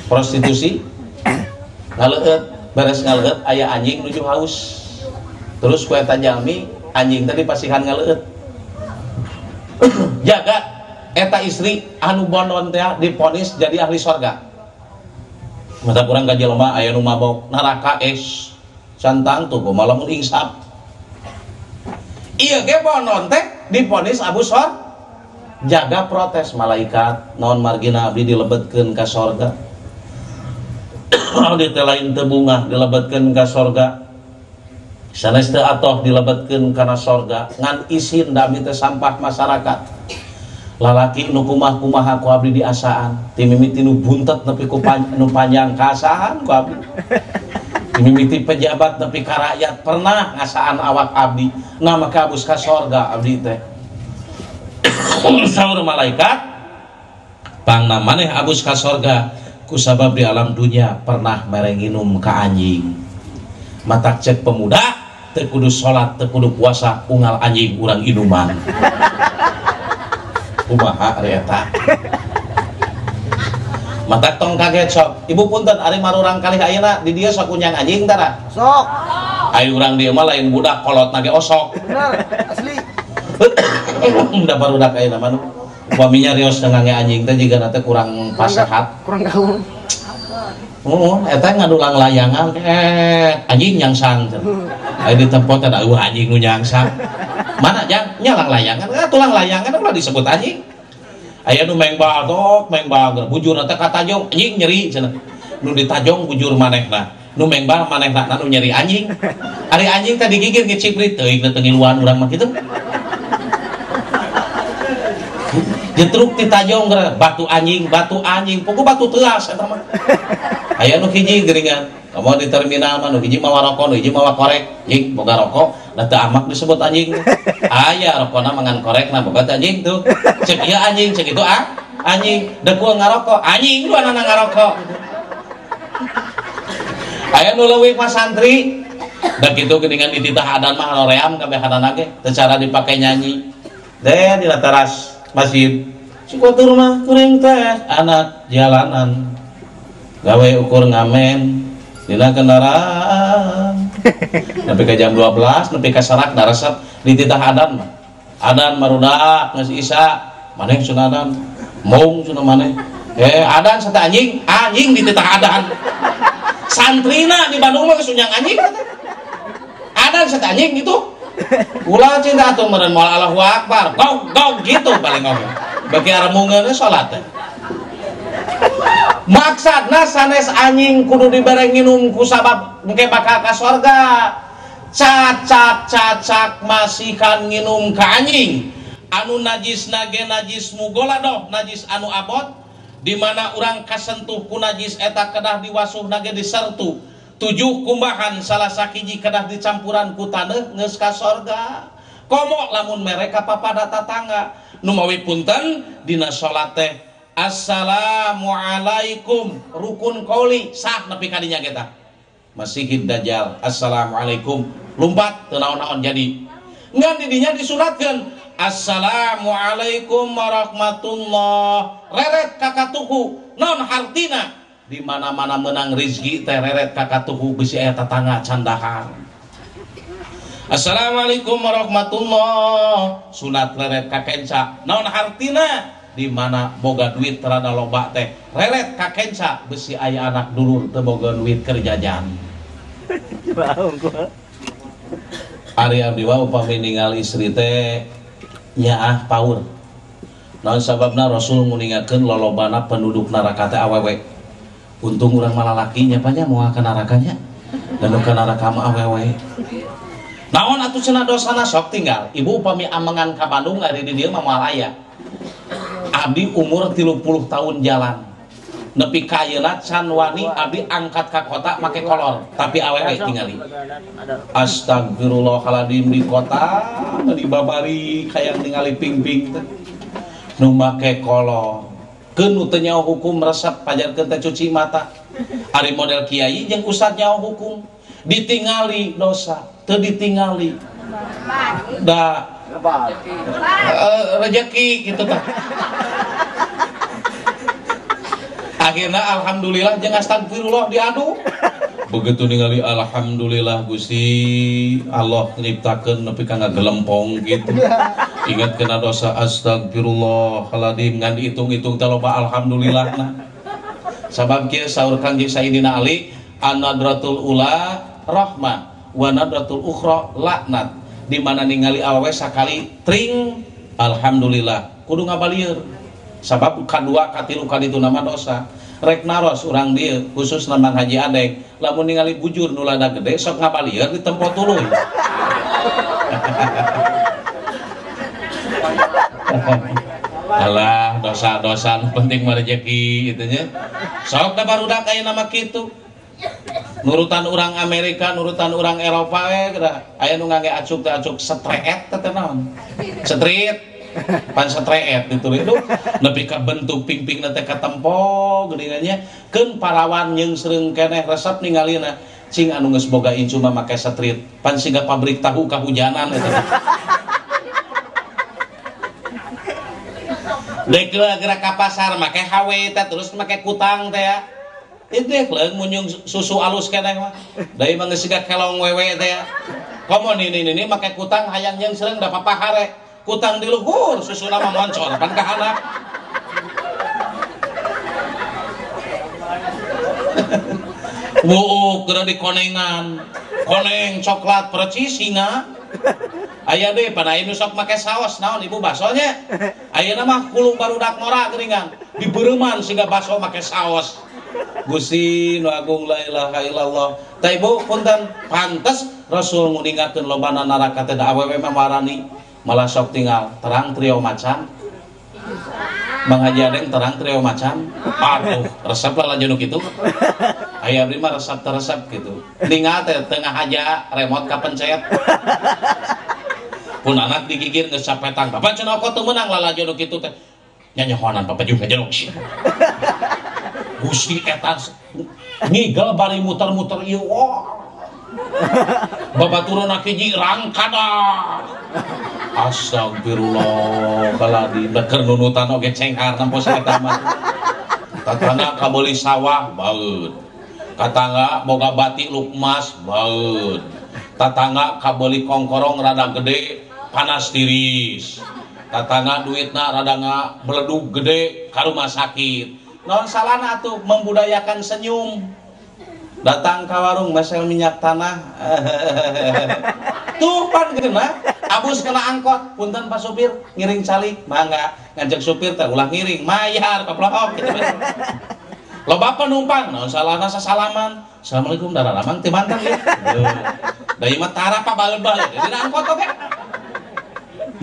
Prostitusi ngaleueut, beres ngaleueut aya anjing nuju haus. Terus ku eta jalmi anjing teh dipasihan ngaleueut. Jaga eta istri anu bonon teh diponis jadi ahli sorga. Mata kurang ka jelema aya nu mabok neraka es santang tuh kumaha lamun insap. Ieu ge bonon teh diponis abu sor. Jaga protes malaikat naon margina abdi dilebetkeun ka sorga. Abdi teh lain teu bungah dilebetkeun ka sorga. Sanes teu atoh dilebetkeun kana sorga ngan isin da abdi teh sampah masyarakat. Lalaki nu kumah-kumaha ku abdi diasaan, ti mimiti nu buntet nepi ku nu panjang kaasaan ku abdi. Ti mimiti pejabat nepi ka rakyat pernah ngasaan awak abdi. Nah maka abus ka sorga abdi teh. Saur malaikat pangna maneh abus ka sorga kusabab di alam dunia pernah mere nginum ka anjing. Matak cek pemuda teu kudu salat, teu kudu puasa, unggal anjing urang inuman. Kumaha ari eta? Matak tong kaget sok. Ibu punten ari marurang kalih ayeuna di dieu sok unyang anjing tara? Sok. Ayo urang dieu mah lain budak kolotna ge osok. Bener, asli. Udah barudak ayeuna mah nu upaminya rios ngange anjing teh jigana teh kurang pasehat, kurang gaul. Oh, eta ngadulang layangan anjing nyangsang. Aya di tempat teh eueuh anjing nu nyangsang. Mana jang nyalang layangan, tulang layangan ulah disebut anjing. Aya nu mengbal tok, mengbal bujurna teh katajong anjing nyeri cenah. Nu ditajong bujur manehna, nu mengbal manehna nu nyeri anjing. Ari anjing teh digigir ngiciprit teuing teh ngiluan urang mah kitu. Jetruk ditajong batu anjing, pokok batu teas eta mah. Aya nu hiji geuningan, kamu di terminal mah nu hiji mawa rokok, nu hiji mawa korek, anjing boga rokok, da teu amak disebut anjing. Aya rokona mangan korekna boga teh anjing tuh. Cek ieu anjing, cek itu ah anjing, deukul ngarokok, anjing duanana ngarokok. Aya nu leuwih mah santri, da kitu geuningan dititah adan mah hoream kabehanana ge, teu cara dipake nyanyi. Deh di teras masjid, sikuatur mah kuring teh anak jalanan, gawe ukur ngamen dina kendaraan, nepi ka jam 12, nepi ka sarak daresep dititah adan mah, adan marudak geus isya, maneh cenah adan, mong cenah maneh, adan sate anjing, anjing dititah adan, santrina di Bandung mah geus unyang anjing, adan sate anjing gitu. Ulah cinta atuh meureun moal Allahu Akbar, gong gong gitu paling ngomong. Bagi aremungeun salat teh. Maksudna sanes anjing kudu dibere nginum ku sabab engke bakal ka sorga. Cacak cacak masihan nginum ka anjing. Anu najisna ge najis mugoladoh, najis anu abot, di mana urang kasentuh ku najis eta kedah diwasuhna ge disertu. 7 kumbahan salah sakiji kedah dicampuran ku taneuh geus ka sorga. Komo lamun mereka papada tatangga. Nu mawi punten dina salat teh assalamualaikum rukun qauli sah nepi ka dinya kita. Masihid dajjal assalamualaikum lumpat teu naon-naon jadi. Ngan di dinya disuratkeun assalamualaikum warahmatullah reret ka katuhu naon hartina. Di mana-mana menang rezeki teh reret ka katuhu bisi aya tatangga can dahar. Assalamualaikum warahmatullah. Sunat reret ka kenca. Naon hartina? Di mana boga duit rada loba teh reret ka kenca bisi aya anak dulur teu boga duit keur jajan. Ari abdi mah upami ningali istri teh nyaah paur. Naon sababna Rasul nguningakeun lolobana penduduk neraka teh awewe. Untung urang malah laki nya panya moal ka nerakanya. Dan ka neraka mah awewe. Naon atuh cenah dosana sok tinggal. Ibu upami amengan ka Bandung ari di dieu mah moal aya. Abdi umur 30 tahun jalan. Nepi ka ayeuna can wani abdi angkat ka kota make kolor, tapi awewe tingali. Astagfirullahaladzim di kota di babari hayang ningali ping-ping teh. Nu make kolor. Keun nu teu nyaho hukum resep pajarkeun teh cuci mata. Ari model kiai jeung ustad nyaho hukum, ditingali dosa, teu ditingali da rezeki kitu tah. Akhirna alhamdulillah jeung astagfirullah diadu. Begitu ningali alhamdulillah Gusti Allah nyiptakeun nepi ka ngagelempong gitu. Ingat kena dosa astagfirullahaladzim ngan dihitung-hitung teh loba alhamdulillah nah. Sabab kieu saur Kangjeng Sayyidina Ali, an-nadratul ula rahmah wa nadratul ukhra laknat. Di mana ningali awewe sakali tring alhamdulillah kudu ngabalieur. Sabab kadua katilu kaditu nama dosa. Rek naros urang dieu khususna Mang Haji Adeng lamun ningali bujur nu lada gede sok ngabalieur di tempo tuluy. Alah dosa-dosa nu penting mah rezeki kitu nya. Sok da barudak aya nama kitu. Nurutan urang Amerika, nurutan urang Eropa we geura. Aya nu ngangge acuk teh acuk setreet teh naon? Street. Pan setreet ditulis itu nepi ka bentuk ping-pingna teh katempo geuningannya keun parawan nyeungsreung keneh resep ningalina cing anu geus boga incu mah make street pan siga pabrik tahu kahujanan eta dek geura ka pasar make HW teh terus make kutang teh ya itu leung munyung susu alus keneh mah da ieu mah geus siga kelong wewe teh ya komo nini make kutang hayang nyeungsreung da papahare kutang di luhur susu nama moncor pan kahanap. Wuuk geura dikonengan koneng coklat percis singa aya deui pan aya nu sok make saos naon ibu basonya ayeuna mah kulung barudak ngora geuningan dibeureuman siga baso make saos. Gusti nu agung la ilaha illallah. Tah ibu punten pantes Rasul nguningakeun lobana neraka teh da awewe mah marani malah sok tinggal terang trio macan. Bang Haji Adeng terang trio macan. Aduh, resep lah lanjut gitu. Aya abdi mah resep teresep gitu. Ningal teh tengah aja remote kapencet. Pun anak digigir geus capetang. Bapak cenah kok teu meunang lalajo kitu teh. Nyanyahonan bapak juga jeruk. Gusti eta ngigel bari muter-muter ieu. Wah. Babaturun hiji rangkada. Astagfirullah kaladi beker nunutan oge cengkar nempo saeta mah. Tatangga kabeuli sawah baeud. Tatangga boga batik lukmas baeud. Tatangga kabeuli kongkorong rada gede panas tiris. Tatangga duitna rada ngabeledug gede ka rumah sakit. Naon salahna atuh membudayakan senyum. Datang ke warung mesel minyak tanah. Tuh pan kena abus kena angkot punten Pak supir ngiring calik mangga ngajak supir teh ulah ngiring mayar kaplok gitu. Loba penumpang naon salahna sasalaman. Assalamualaikum dararamang ti mantan ieu. Da ieu mah tara pa baeud-baeud dina angkot oge.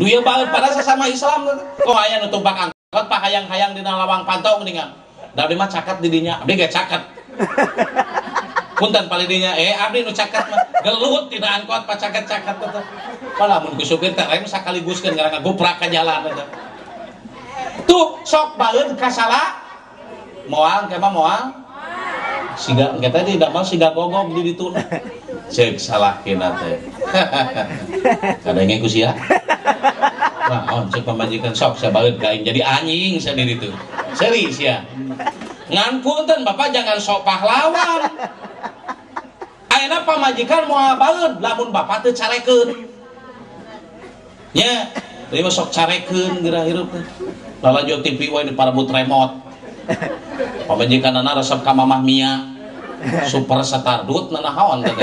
Nu ieu baeud pada sasama Islam kok aya nu tumpak angkot pa hayang-hayang dina lawang pantau geuningan. Da abdi mah caket di dinya, abdi ge caket. Punten palidinya, abdi nu caket mah gelut dina angkot pa caket-caket teh. Lamun ku supir teh rem sakaliguskeun ngaran ngaguprak ka jalan teh. Tuh sok baeud ka salah moal ke mah moal. Siga engke teh di damel siga gogog di ditu. Ceuk salah kina teh. Kadenge ku sia. Naon ceuk pamajikan sok sia baeud ka aing jadi anjing sia di ditu. Seri sia. Ngan punten bapak jangan sok pahlawan. Ayeuna pamajikan moal baeud lamun bapak teu carekeun. Nya, ieu mah sok carekeun geura hirup teh. Lalajo TV wae di parebut remote. Pamajikanana resep ka Mamah Mia. Super Stardust nanaon teh.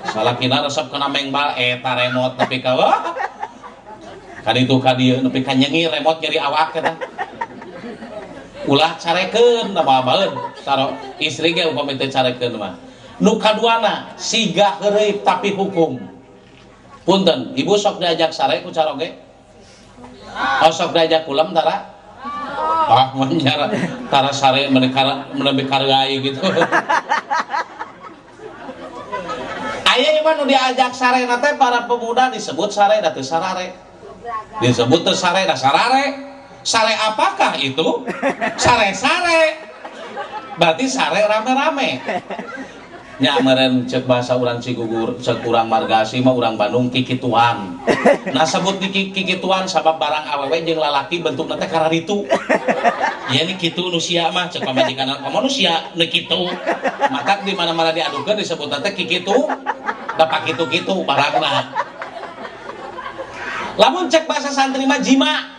Salakina resep kana mengbal eta remote nepi ka wah. Kaditu ka dieu nepi ka nyengir remote nyeri awak eta. Ulah carekeun da baeud. Saro istri ge upami teu carekeun mah. Nu kaduana siga heureuy tapi hukum. Punten, ibu sok diajak sare ku caroge? Oh, sok diajak kulem tara? Ah, menyara tara sare menebi kargai gitu. Aya ieu mah nu diajak sare na teh para pemuda disebut sare da teu sarare. Disebut teu sare da sarare. Sare apakah itu? Sare-sare. Berarti sare rame-rame. Nya meureun ceuk bahasa urang Cigugur, ceuk urang Margasi mah urang Bandung kikituan. Nah sebut di kikituan sabab barang awewe jeung lalaki bentukna teh kararitu. Ya ini kitu nu sia mah ceuk pamajikan komo nu sia nu kitu. Matak di mana-mana diadukeun disebutna teh kikitu, da pakitu-kitu barangna. Lamun cek bahasa santri mah jima.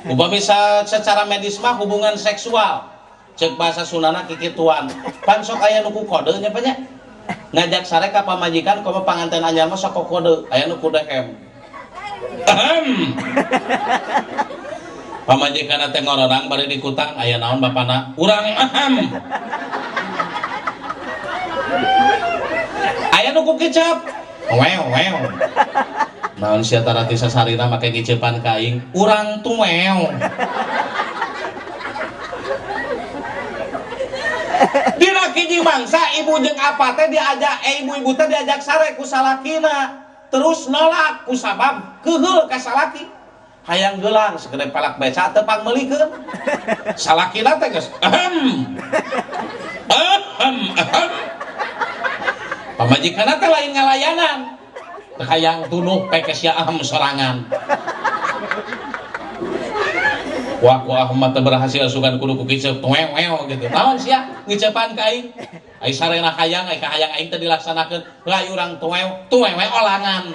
Upami secara medis mah hubungan seksual. Cek bahasa Sundana kikituan. Pan sok aya nu ku kode nya nya. Ngajak sare ka pamajikan komo panganten anyar mah sok kode, aya nu ku dehem. Ahem. Pamajikan teh ngororang bari dikutang aya naon bapana? Urang ahem. Aya nu ku kicep. Wew wew. Naon sia tarati sasarina make kicepan ka aing? Urang tuwew. Dina hiji mangsa ibu jeung apa teh diajak ibu-ibu teh diajak sare ku salakina terus nolak ku sabab keuheul ka salaki hayang gelang segede palak beca teu pangmeulikeun salakina teh geus ahem ahem ahem pamajikanna teh lain ngalayanan teu hayang tunuh pek sia ahem sorangan. Wah, ku Ahmad teu berhasil sugan kudu ku kicep wew gitu. Naon sia ngicepan ka aing? Ai sarena hayang, ai kahayang aing teu dilaksanakeun. Lah urang tuwew, tuwewe olangan.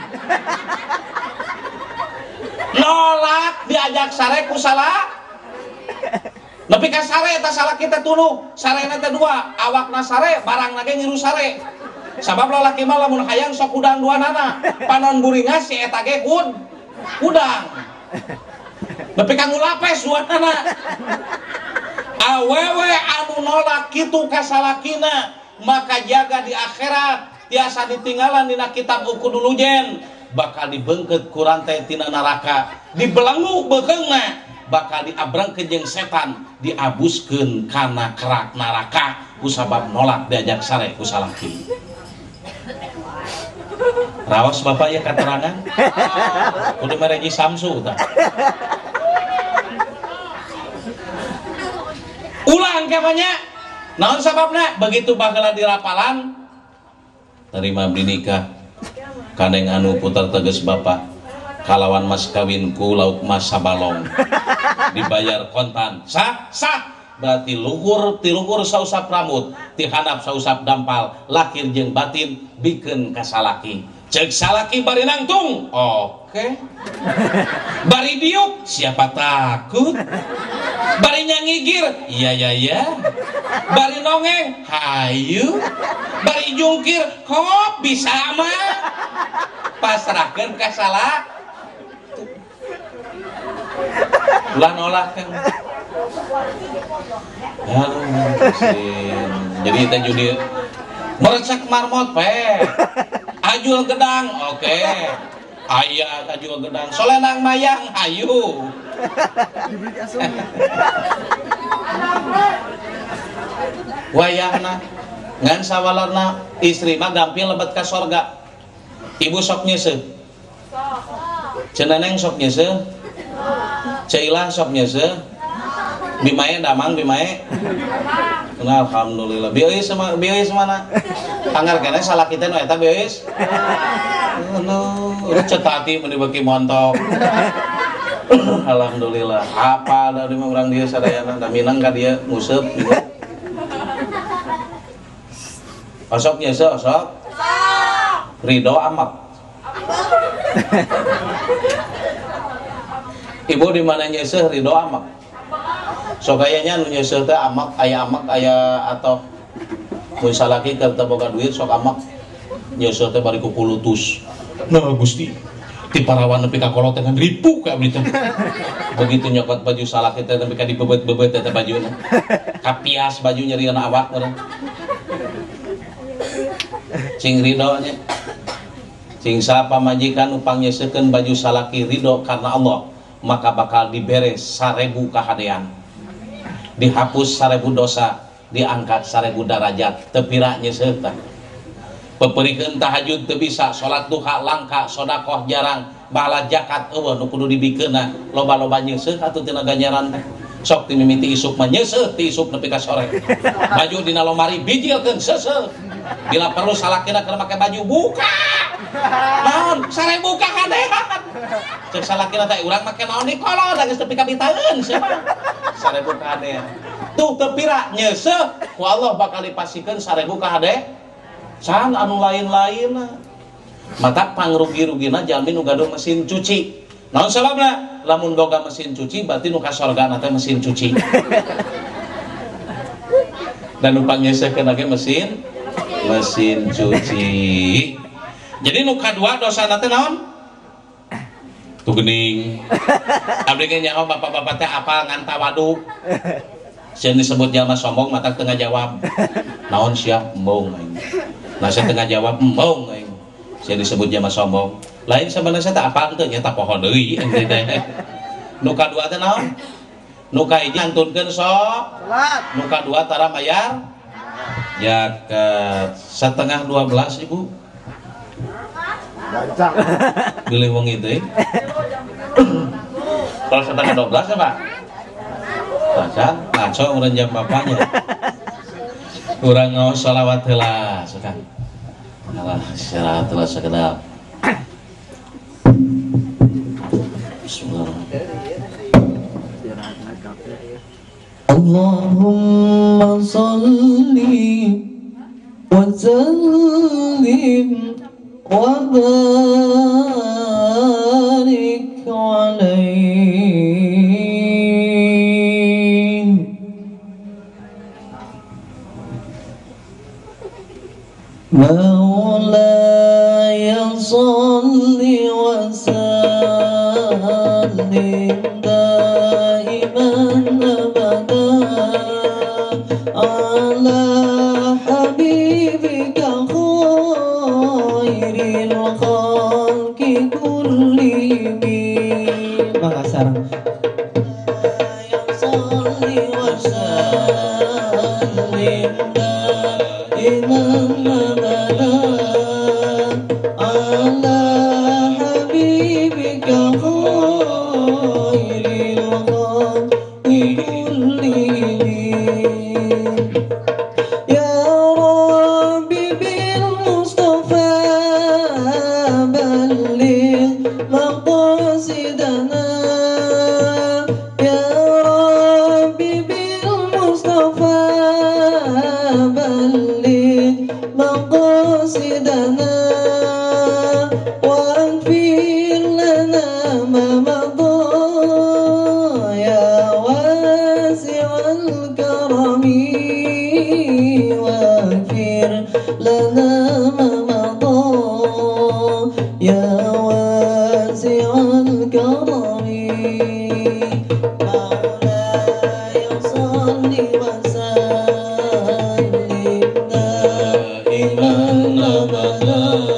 Nolak diajak sare ku salah. Nepi ka sare eta salaki teh tunuh, sarena teh dua, awakna sare, barangna ge ngiru sare. Sabab lalaki mah lamun hayang sok udang duanana. Panon buringas si eta ge udang. Nepi ka ngulapes duanana. Awewe anu nolak kitu ka salakina maka jaga di akhirat tiasa ditinggalan dina kitab Uqudul Lujen bakal dibeungkeut ku rantai tina neraka dibelenggu beukeungna bakal diabrangkeun jeung setan diabuskeun kana kerak neraka kusabab nolak diajak sare ku salaki. Raos bapak ya katerangan kudu mereji Samsu tah. Ulang kemanya naon sababna begitu baheula dirapalan terima abdi nikah kaneng anu putar teges bapak kalawan mas kawinku lauk mas sabalong dibayar kontan sah sah berarti luhur tiluhur sausap rambut tihanap sausap dampal lahir jeung batin bikeun ka salaki ceuk salaki bari nangtung oke bari diuk siapa takut bari nyangigir iya iya iya bari nongeng hayu bari jungkir kok bisa mah pasrahkeun ka salah ulah nolak kan. Aduh, jadi teh judi merecek marmot pe ajul gedang oke aya ajul gedang solenang mayang hayu wayahna ngan sawalarna istri mah gampil lebet ka sorga ibu sok nyeuseuh ceneneng sok nyeuseuh ceilah sok nyeuseuh bimae damang bimae. Nah, alhamdulillah bieuis sama bieuis mana anggar keneh salaki teh nu eta bieuis aduh cetati mun dibeuki montok. Alhamdulillah apa da urang dieu sadayana da minang ka dieu nguseup gitu. Osok nyeuseuh osok. Ridho amak. Ibu di mana nyeuseuh ridho amak. Sok aya nya nu nyeuseuh teh amak aya atau mun salaki keur teu boga duit sok amak nyeuseuh teh bari ku pulutus. Nah Gusti, ti parawan nepi ka kolot teh ngan ripuh ka abdi teh. Begitu nyokot baju salaki teh nepi ka dibebet-bebet teh bajuna. Kapias baju nyerieun awak meureun. Cing ridho nya. Cing sapa majikan nu pangnyeuseukeun baju salaki ridho karena Allah, maka bakal dibere 1000 kahadean. Dihapus 1000 dosa, diangkat 1000 darajat. Teu pira nyeuseuh tah. Peperikeun tahajud teu bisa, salat duha langka, sedekah jarang, bahala zakat eueuh nu kudu dibikeunna, loba-loba nyeuseuh atuh tina ganjaran teh. Sok ti mimiti isuk mah nyeuseuh ti isuk nepi ka sore. Baju dina lomari bijilkeun seuseuh. Bila perlu salakina keur make baju buka. Naon? 1000 kahadean. Cek salakina teh urang make naon di kolot geus nepi ka bitaeun sia mah. 1000 kahadean. Tuh teu pira nyeuseuh ku Allah bakal dipasikeun 1000 kahadean. Can anu lain-lain mata pangrugi-rugina jalmi nu gaduh mesin cuci. Naon sababna? Lamun boga mesin cuci berarti nu ka sorgana teh mesin cuci. Dan nu pangnyeuseuhkeun ge mesin cuci. Jadi nu kadua dosana teh naon? Tuh geuning. Abdi ge nyaho bapak-bapak teh apal ngan tawadu. Sieun disebut jalma sombong mata teu ngajawab. Naon sia embung aing. Nah saya tengah jawab embung aing. Saya disebut jalma sombong. Lain sebenarnya saya tak apal teu nya tak poho deui aing teh. Nu kadua teh naon? Nu kahiji ngantunkeun sok. Salat. Nu kadua tara mayar zakat. 11:30 Ibu. Gancang. Bilih wengi teh. Kalau 11:30 ya Pak? Baca, ngaco urang jam bapaknya. Urang ngaos sholawat heula sekarang. Alah, istirahat heula sakedap. Bismillahirrahmanirrahim. Allahumma salli wa sallim wa barik alaihi. مولاي صل وسلم دائما أبدا على حبيبك خير الخلق كلهم. صل وسلم دائما أبدا على حبيبك خير الخلق كلهم. يا ربي بالمصطفى بلغ مقاصدنا، يا ربي بالمصطفى بلغ مقاصدنا، واغفر لنا ما مضى يا واسع الكرم، واغفر لنا ما مضى يا واسع الكرم. مولاي صل وسلم دائما أبدا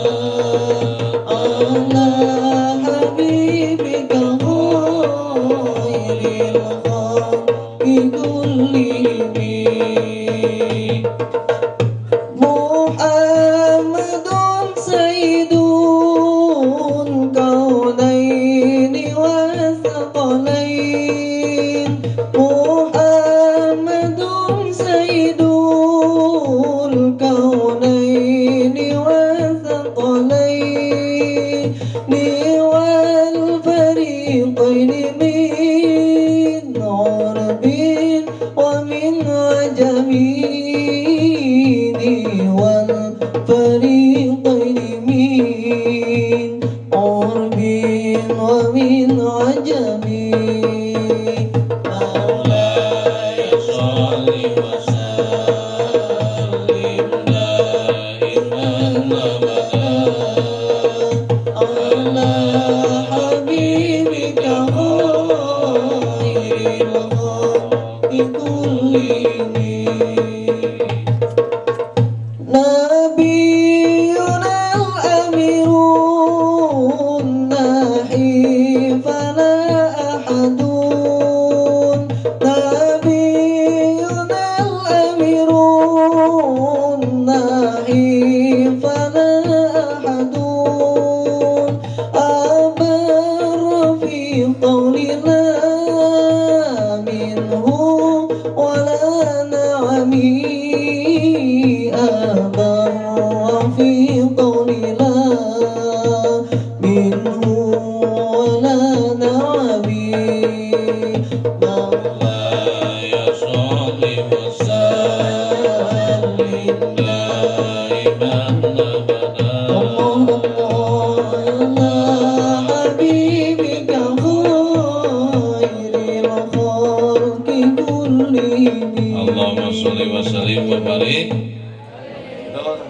Balik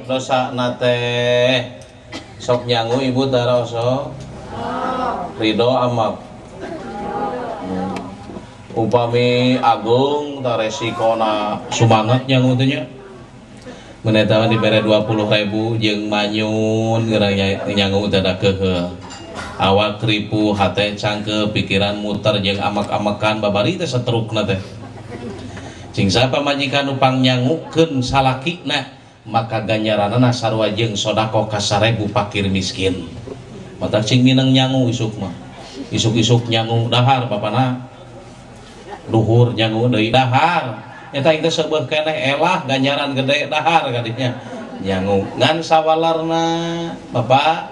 dosa nate sok nyangu ibu tara osok ridho amak upami agung ta resikona sumangat nyangu teh nya mun eta dibere 20.000 jeung manyun geurang nyangu teh da keheul awak ripuh hate cangkeup pikiran muter jeung amak-amakan babari teh setrukna teh cing sapa pamajikan nu pangnyangukeun salakina maka ganjaranana sarua jeung sedekah ka 1000 fakir miskin. Matak cing mineng nyangu isuk mah. Isuk-isuk nyangu dahar bapana. Luhur nyangu deui dahar. Eta teh seubeuh keneh elah ganjaran gede dahar kadinya. Nyangu ngan sawalarna bapak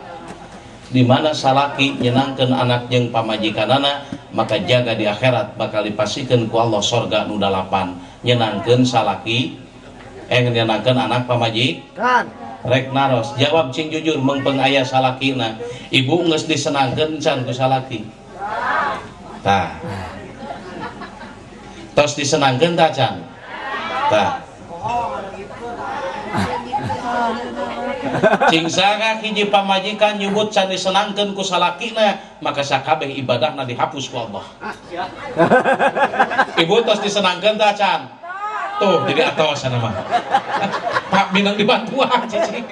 di mana salaki nyenangkeun anak jeung pamajikanana maka jaga di akhirat bakal dipasikeun ku Allah sorga nu dalapan. Nyenangkeun salaki nyenangkeun anak pamajikan rek naros jawab cing jujur mengpeng aya salakina ibu geus disenangkeun can ku salaki tah tos disenangkeun tah can tah cing saha hiji pamajikan nyebut can disenangkeun ku salakina maka sakabeh ibadahna dihapus ku Allah. Ibu tos disenangkeun tah can tuh jadi atos sana mah Pak minang dibantuan cicing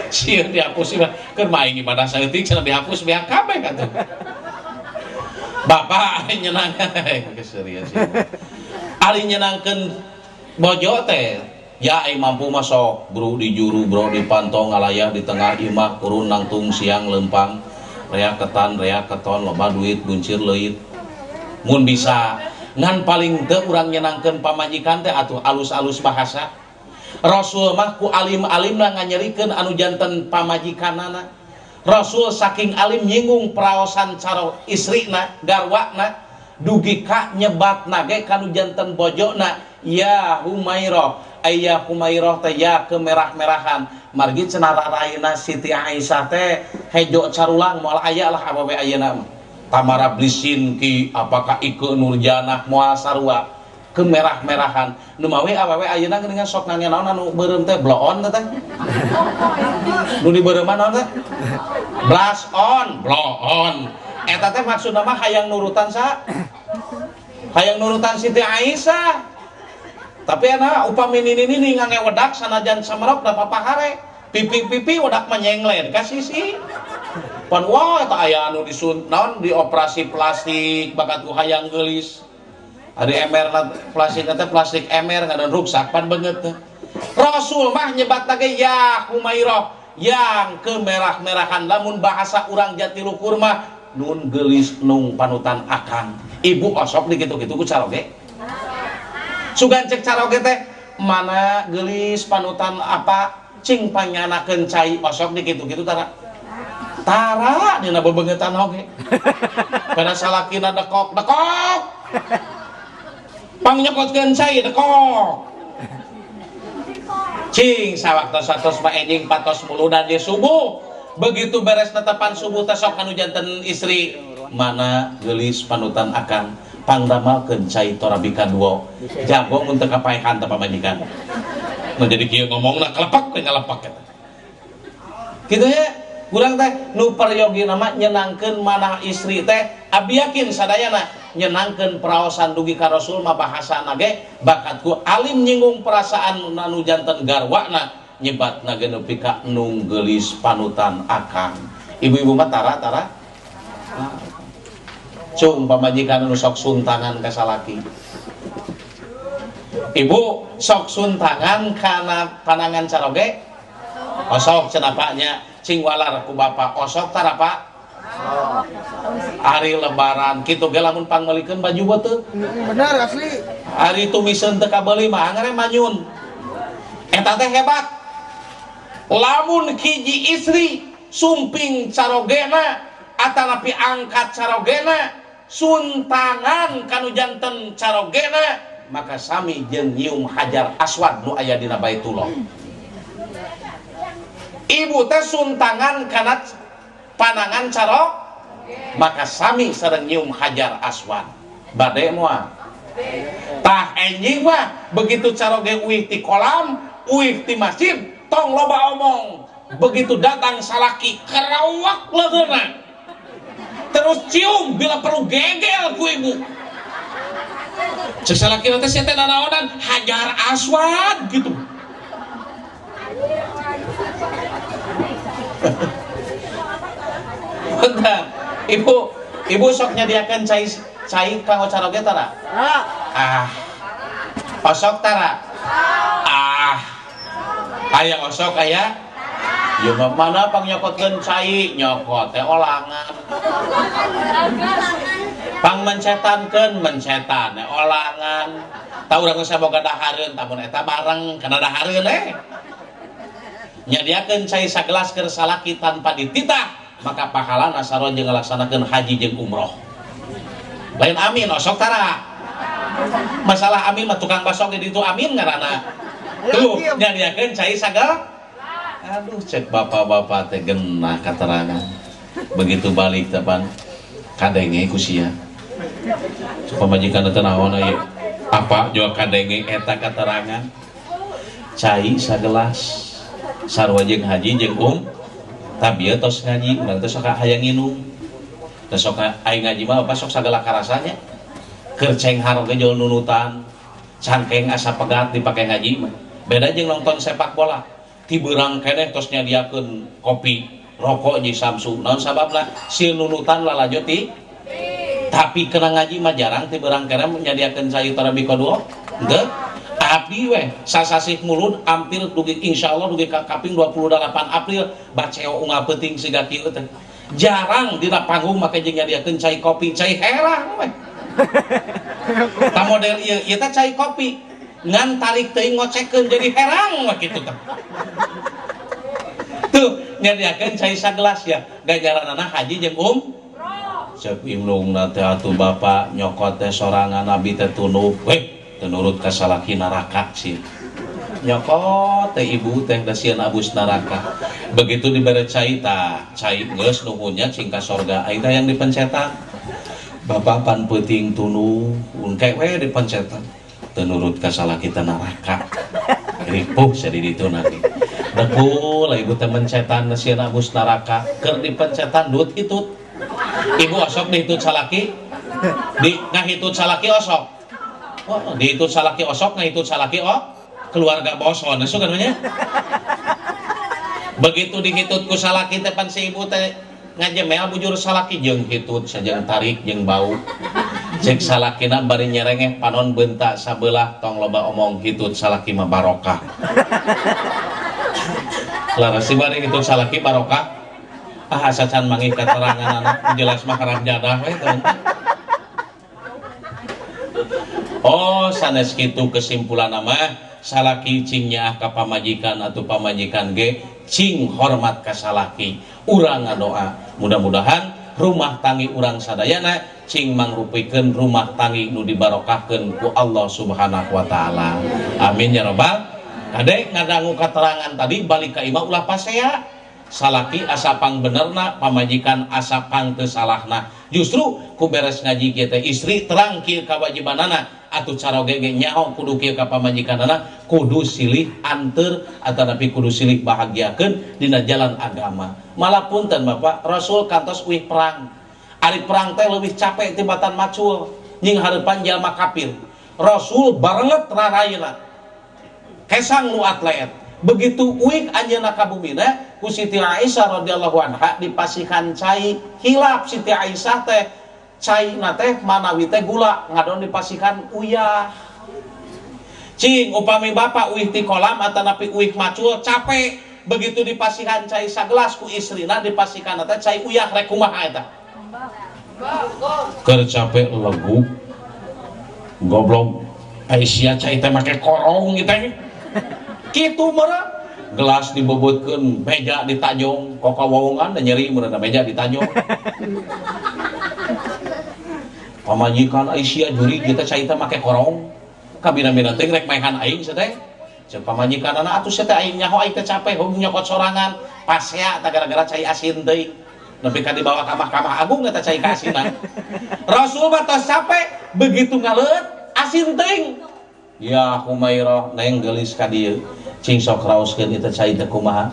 sieun dihapus mah keur mah aing ibadah saeutik cenah dihapus beak kabeh atuh bapak ari nyenangkeun serius ari nyenangkeun bojo teh ya aing mampu mah sok bro di juru bro di pantong ngalayah di tengah imah kurun nangtung siang lempang rea ketan rea keton loba duit buncir leuit mun bisa ngan paling teu urang nyenangkeun pamajikan teh atuh alus-alus bahasa. Rasul mah ku alim-alimna nganyerikeun anu janten pamajikanana. Rasul saking alim nyinggung praosan caro istrina garwana dugi ka nyebatna ge kanu janten bojona ya Humairah aya Humairah teh ya kemerah-merahan margi cenah raraina Siti Aisyah teh hejo carulang moal aya lah awewe ayeuna mah. Tamara Blisinki apakah Ike Nurjanah moal sarua kemerah-merahan nu mawi awewe ayeuna geuningan sok nangge naon anu beureum teh blow on teh nu dibeureuman naon teh blush on blow on eta teh maksudna mah hayang nurutan sa hayang nurutan Siti Aisyah tapi ana upami nini-nini ngange wedak sanajan samerok da papahare pipi-pipi wedak mah nyengler ka sisi pan wah eta aya anu disun naon dioperasi plastik bakat ku hayang geulis ari emer plastik teh plastik emer ngadan ruksak pan beungeut teh Rasul mah nyebatna ge ya Humairah yang kemerah-merahan lamun bahasa urang Jatiluhur mah nun geulis nung panutan akang ibu osok di kitu-kitu ku caroge sugan cek caroge teh mana geulis panutan apa cing panyanakeun cai osok di kitu-kitu tara tara dina bebengetan oge pada salakina dekok dekok pangnyokotkeun cai dekok cing sawaktos-waktos mah enjing patos muludan di subuh begitu beres netepan subuh teh sok anu janten istri mana geulis panutan akang pangdamalkeun cai torabika duo jago mun teu kapaehan teh pamajikan nu jadi kieu ngomongna kelepak we ngalepak eta kitu nya. Kurang teh nu peryogi nama nyenangkeun manah istri teh abdi yakin sadayana nyenangkeun praosan dugi ka Rasul mah bahasana ge bakat ku alim nyinggung perasaan anu janten garwana nyebatna ge nepi ka nung geulis panutan akang. Ibu-ibu mah tara tara cung pamajikan anu sok suntangan ka salaki. Ibu sok suntangan kana panangan caroge osok cenah paknya cing walar ku bapak osok tara pak hari lebaran kitu ge lamun pangmeulikeun baju beuteung bener asli hari tumiseun teu kabeuli mah angere manyun eta teh hebat lamun hiji istri sumping carogena atanapi angkat carogena suntangan kanu janten carogena maka sami jeung nyium hajar aswad nu aya dina Baitullah. Ibu teh suntangan kana panangan caro maka sami sareng nyium hajar aswad bade moal. Tah enjing mah begitu caroge uih ti kolam, uih ti masjid, tong loba omong. Begitu datang salaki kerawak leungeunna. Terus cium bila perlu gegel ku ibu. Cek salaki teh sia teh nanaonan hajar aswad gitu. Bentar, ibu sok nyadiakeun cai cai kanggo caroge tara? Ah. Osok tara? Ah. Aya osok aya? Ya mana pang nyokotkeun cai, nyokot teh olangan. Pang mencetankeun, mencetan teh olangan. Tah urang geus boga dahareun, tamun eta bareng kana dahareun eh. Nyadiakeun cai sagelas keur salaki tanpa dititah, maka pahalana sarua jeung ngalaksanakeun haji jeung umroh. Lain amin osok tara. Masalah amin mah tukang basok di ditu amin ngaranna. Tuh nyadiakeun cai sagelas. Aduh cek bapak-bapak teh genah katerangan. Begitu balik tepan kadenge ku sia. Pamajikan teh naon ieu? Apa jual kadenge eta katerangan? Cai sagelas sarua jeung haji jeung tabieu tos ngaji, urang teh sok hayang nginum. Teh sok aing ngaji mah bapak sok sagala karasanya. Keur cenghar ge jol nunutan, cangkeng asa pegat dipake ngaji mah. Beda jeung nonton sepak bola. Ti beurang keneh tos nyadiakeun kopi, rokok jeung Samsu. Naon sababna? Sieun nunutan lalajo ti. Tapi kena ngaji mah jarang ti beurang keneh nyadiakeun cai tarabi kadua. Henteu. Abdi weh sasasih mulud hampir dugi insyaallah dugi ka kaping 28 April baceo unggal peuting siga kieu teh. Jarang dina panggung make jeung nyadiakeun cai kopi, cai herang weh. Ta model ieu, ieu teh cai kopi. Ngan tarik teuing ngocekeun jadi herang weh kitu teh. Tuh nyadiakeun cai sagelas ya, ganjaranana haji jeung Cek imlungna teh atuh bapak nyokot teh sorangan abi teh tunduh weh. Tenurut ka salaki neraka sih. Nyokot teh ibu teh da sieun abus neraka. Begitu dibere cai tah, cai geus nuhunnya cing ka sorga. Aing teh yang dipencetan. Bapak pan peuting tunduh, engke we dipencetan. Tenurut ka salaki teh neraka. Ripuh sia di ditu nanti. Depul ibu teh mencetan da sieun abus neraka. Keur dipencetan duit hitut. Ibu osok dihitut salaki. Di ngahitut salaki osok. Oh, dihitut salaki osok, ngahitut salaki oh, keluarga boson, itu kan namanya. Begitu dihitut ku salaki teh pan si ibu teh ngajemel bujur salaki jeung hitut sajang tarik jeung bau. Cek salakina bari nyerengeh panon bentak sabelah tong loba omong hitut salaki mah barokah. Laras bari hitut salaki barokah. Ah asa can manggih katerangan anak jelas mah haram jadah we teh. Oh sanes kitu kesimpulan mah salaki cing nyaah ka pamajikan atau pamajikan ge cing hormat ka salaki. Urang ngadoa mudah-mudahan rumah tangi urang sadayana cing mangrupikeun rumah tangi nu dibarokahkeun ku Allah Subhanahu wa taala. Amin ya robbal. Kade ngadangu katerangan tadi balik ka imah ulah pasea. Salaki asa pang benerna, pamajikan asa pang teu salahna. Justru ku beres ngaji kieu teh istri terang kieu kawajibanana atuh caroge ge nyaho kudu kieu ka pamajikanana kudu silih anteur atanapi kudu silih bahagiakeun dina jalan agama. Malah punten Bapak, Rasul kantos uih perang. Ari perang teh leuwih capek tibatan macul nying hareupan jalma kafir. Rasul barenget rarayna. Kesang nu atlet. Begitu uik anjeunna ka bumina ku Siti Aisyah radhiyallahu anha dipasihan cai hilap Siti Aisyah teh caina teh manawi teh gula ngadon dipasihan uyah. Cing upami bapak uih ti kolam atanapi uih macul capek begitu dipasihan cai sagelas ku istrina dipasihan teh cai uyah rek kumaha eta? Keur capek legu goblok Aisyah cai teh make korong gitu. Kitu meureun gelas dibobotkeun meja ditajong kokawawongan da nyeri meureun meja ditajong. Pamajikan Aisyah juri kita cai teh make korong kabina-bina teh rek maehan aing sia teh. Ceuk pamajikanana atuh sia teh aing nyaho aing teh capek hung nyokot sorangan pasea tah gara-gara cai asin deui. Nepi ka dibawa ka Mahkamah Agung eta cai kaasinan. Rasul mah tos capek begitu ngaleut Asin teuing. Ya Humairah neng geulis ka dieu. Cing sok raoskeun ieu teh cai teh kumaha?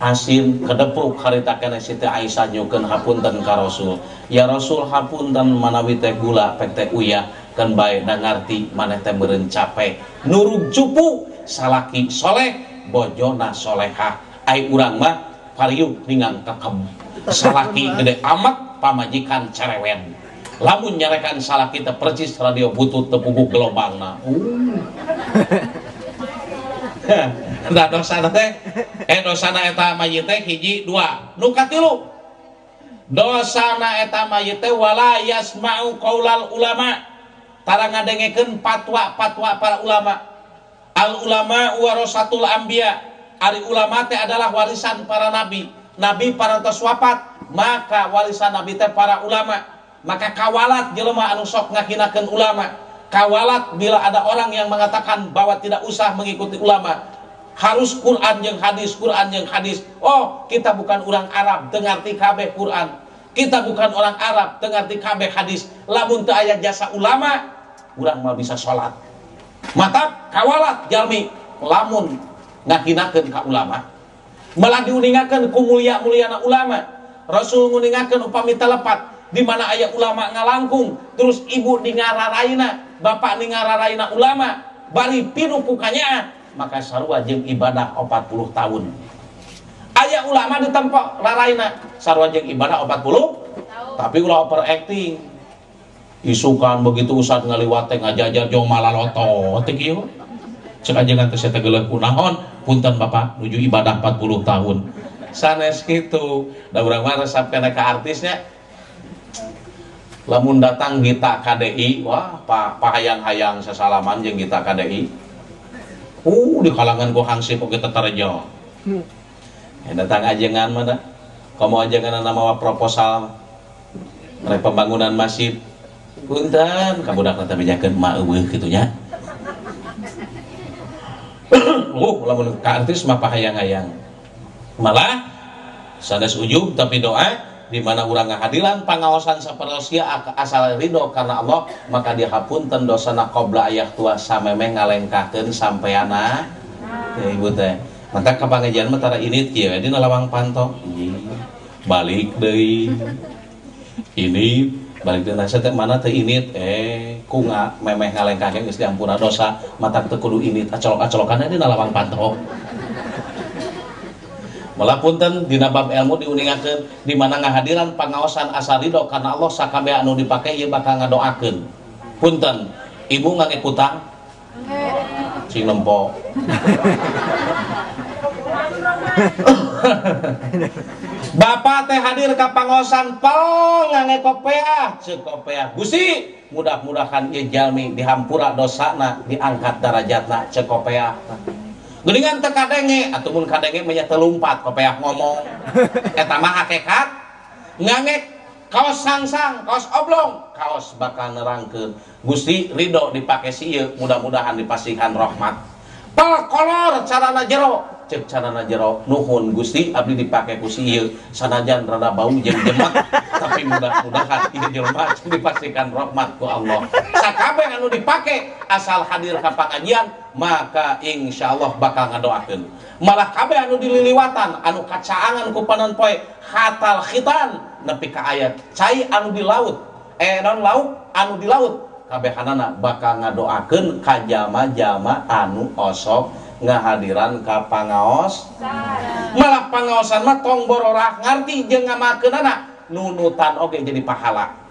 Asin kedepruk harita keneh Siti Aisyah nyukeun hapunten ka Rasul. Ya Rasul hapunten manawi teh gula pek teh uyah keun bae da ngarti maneh teh meureun cape. Nurug cupu salaki soleh bojona solehah. Ai urang mah pariuk ningang kekem. Salaki gede amat pamajikan cerewen. Lamun nyarekan salaki teh percis radio butut teu puguh gelombangna. Nah dosana teh dosana eta mayit teh hiji dua nu katilu dosana eta mayit teh wala yasma'u qaulal ulama tara ngadengekeun patwa-patwa para ulama. Al ulama warasatul anbiya, ari ulama teh adalah warisan para nabi. Nabi parantos wafat, maka warisan nabi teh para ulama. Maka kawalat jelema anu sok ngahinakeun ulama. Kawalat bila ada orang yang mengatakan bahwa tidak usah mengikuti ulama. Harus Quran jeung hadis, Quran jeung hadis. Oh, kita bukan orang Arab teu ngarti kabeh Quran. Kita bukan orang Arab teu ngarti kabeh hadis. Lamun teu aya jasa ulama, urang mah bisa salat. Mata kawalat jalmi lamun ngahinakeun ka ulama. Malah diuningakeun ku mulia-muliana ulama. Rasul nguningakeun upami telepat di mana aya ulama ngalangkung, terus ibu ningararaina, bapak ningararaina ulama, bari pinuh ku kanyaah, maka sarua jeung ibadah 40 tahun. Aya ulama ditempok raraina, sarua jeung ibadah 40 tahun. Tapi ulah overacting. Isukan begitu usad ngaliwat teh ngajajar jeung malaloto teh kieu. Cek ajengan teh saya teh geuleuh kunaon, punten bapak nuju ibadah 40 tahun. Sanes kitu, da urang mah resep kana ka artisnya. Lamun datang Gita KDI, wah pahayang-hayang sesalaman jeung Gita KDI. Di kalangan ku hangsip oge tetarejo. Ya datang ajengan mah da. Komo ajengan mawa proposal rek pembangunan masjid. Punten, ka budakna teh bejakeun ma eueuh kitu nya. Lamun ka artis mah pahayang-hayang. Malah sanes ujub tapi doa di mana urang ngahadiran pangaosan saperlosia asal ridho karena Allah, maka dihapunten dosana qabla ayah tua samemeh ngalengkahkeun sampeana teh ibu teh. Maka ka pangajian mah tara init kieu dina lawang panto. Balik deui. Ini balik deui nasa teh mana teh init ku memeh ngalengkahkeun geus diampura dosa, matak teu kudu init acolok-acolokan dina lawang panto. Malah punten dina bab ilmu diuningakeun di mana ngahadiran pangaosan asal ridho karena Allah sakabeh anu dipake ieu bakal ngadoakeun. Punten, ibu ngangge kutang? Cing nempo. Bapak teh hadir ka pangaosan pong ngangge kopeah, ceuk kopeah. Gusti, mudah-mudahan ieu jalmi dihampura dosana, diangkat darajatna ceuk kopeah. Geuningan teu kadenge, atuh mun kadenge mah nya teu lumpat kopeah ngomong. Eta mah hakikat ngangge kaos sangsang, kaos oblong, kaos bakal nerangkeun. Gusti ridho dipake si ieu, mudah-mudahan dipasihan rahmat. Pal kolor carana jero, ceuk carana jero, nuhun Gusti abdi dipake ku si ieu, sanajan rada bau jeung jemek, tapi mudah-mudahan ieu jelema dipasihan rahmat ku Allah. Sakabeh anu dipake asal hadir ka pangajian, maka insyaallah bakal ngadoakeun. Malah kabeh anu dililiwatan, anu kacaangan ku panon poe hatal khitan nepi ka ayat cai anu di laut, non lauk anu di laut, kabehanana bakal ngadoakeun ka jama-jama anu osok ngahadiran ka pangaos. Malah pangaosan mah tong bororah ngarti jeung ngamalkeunana, nunutan oge jadi pahala.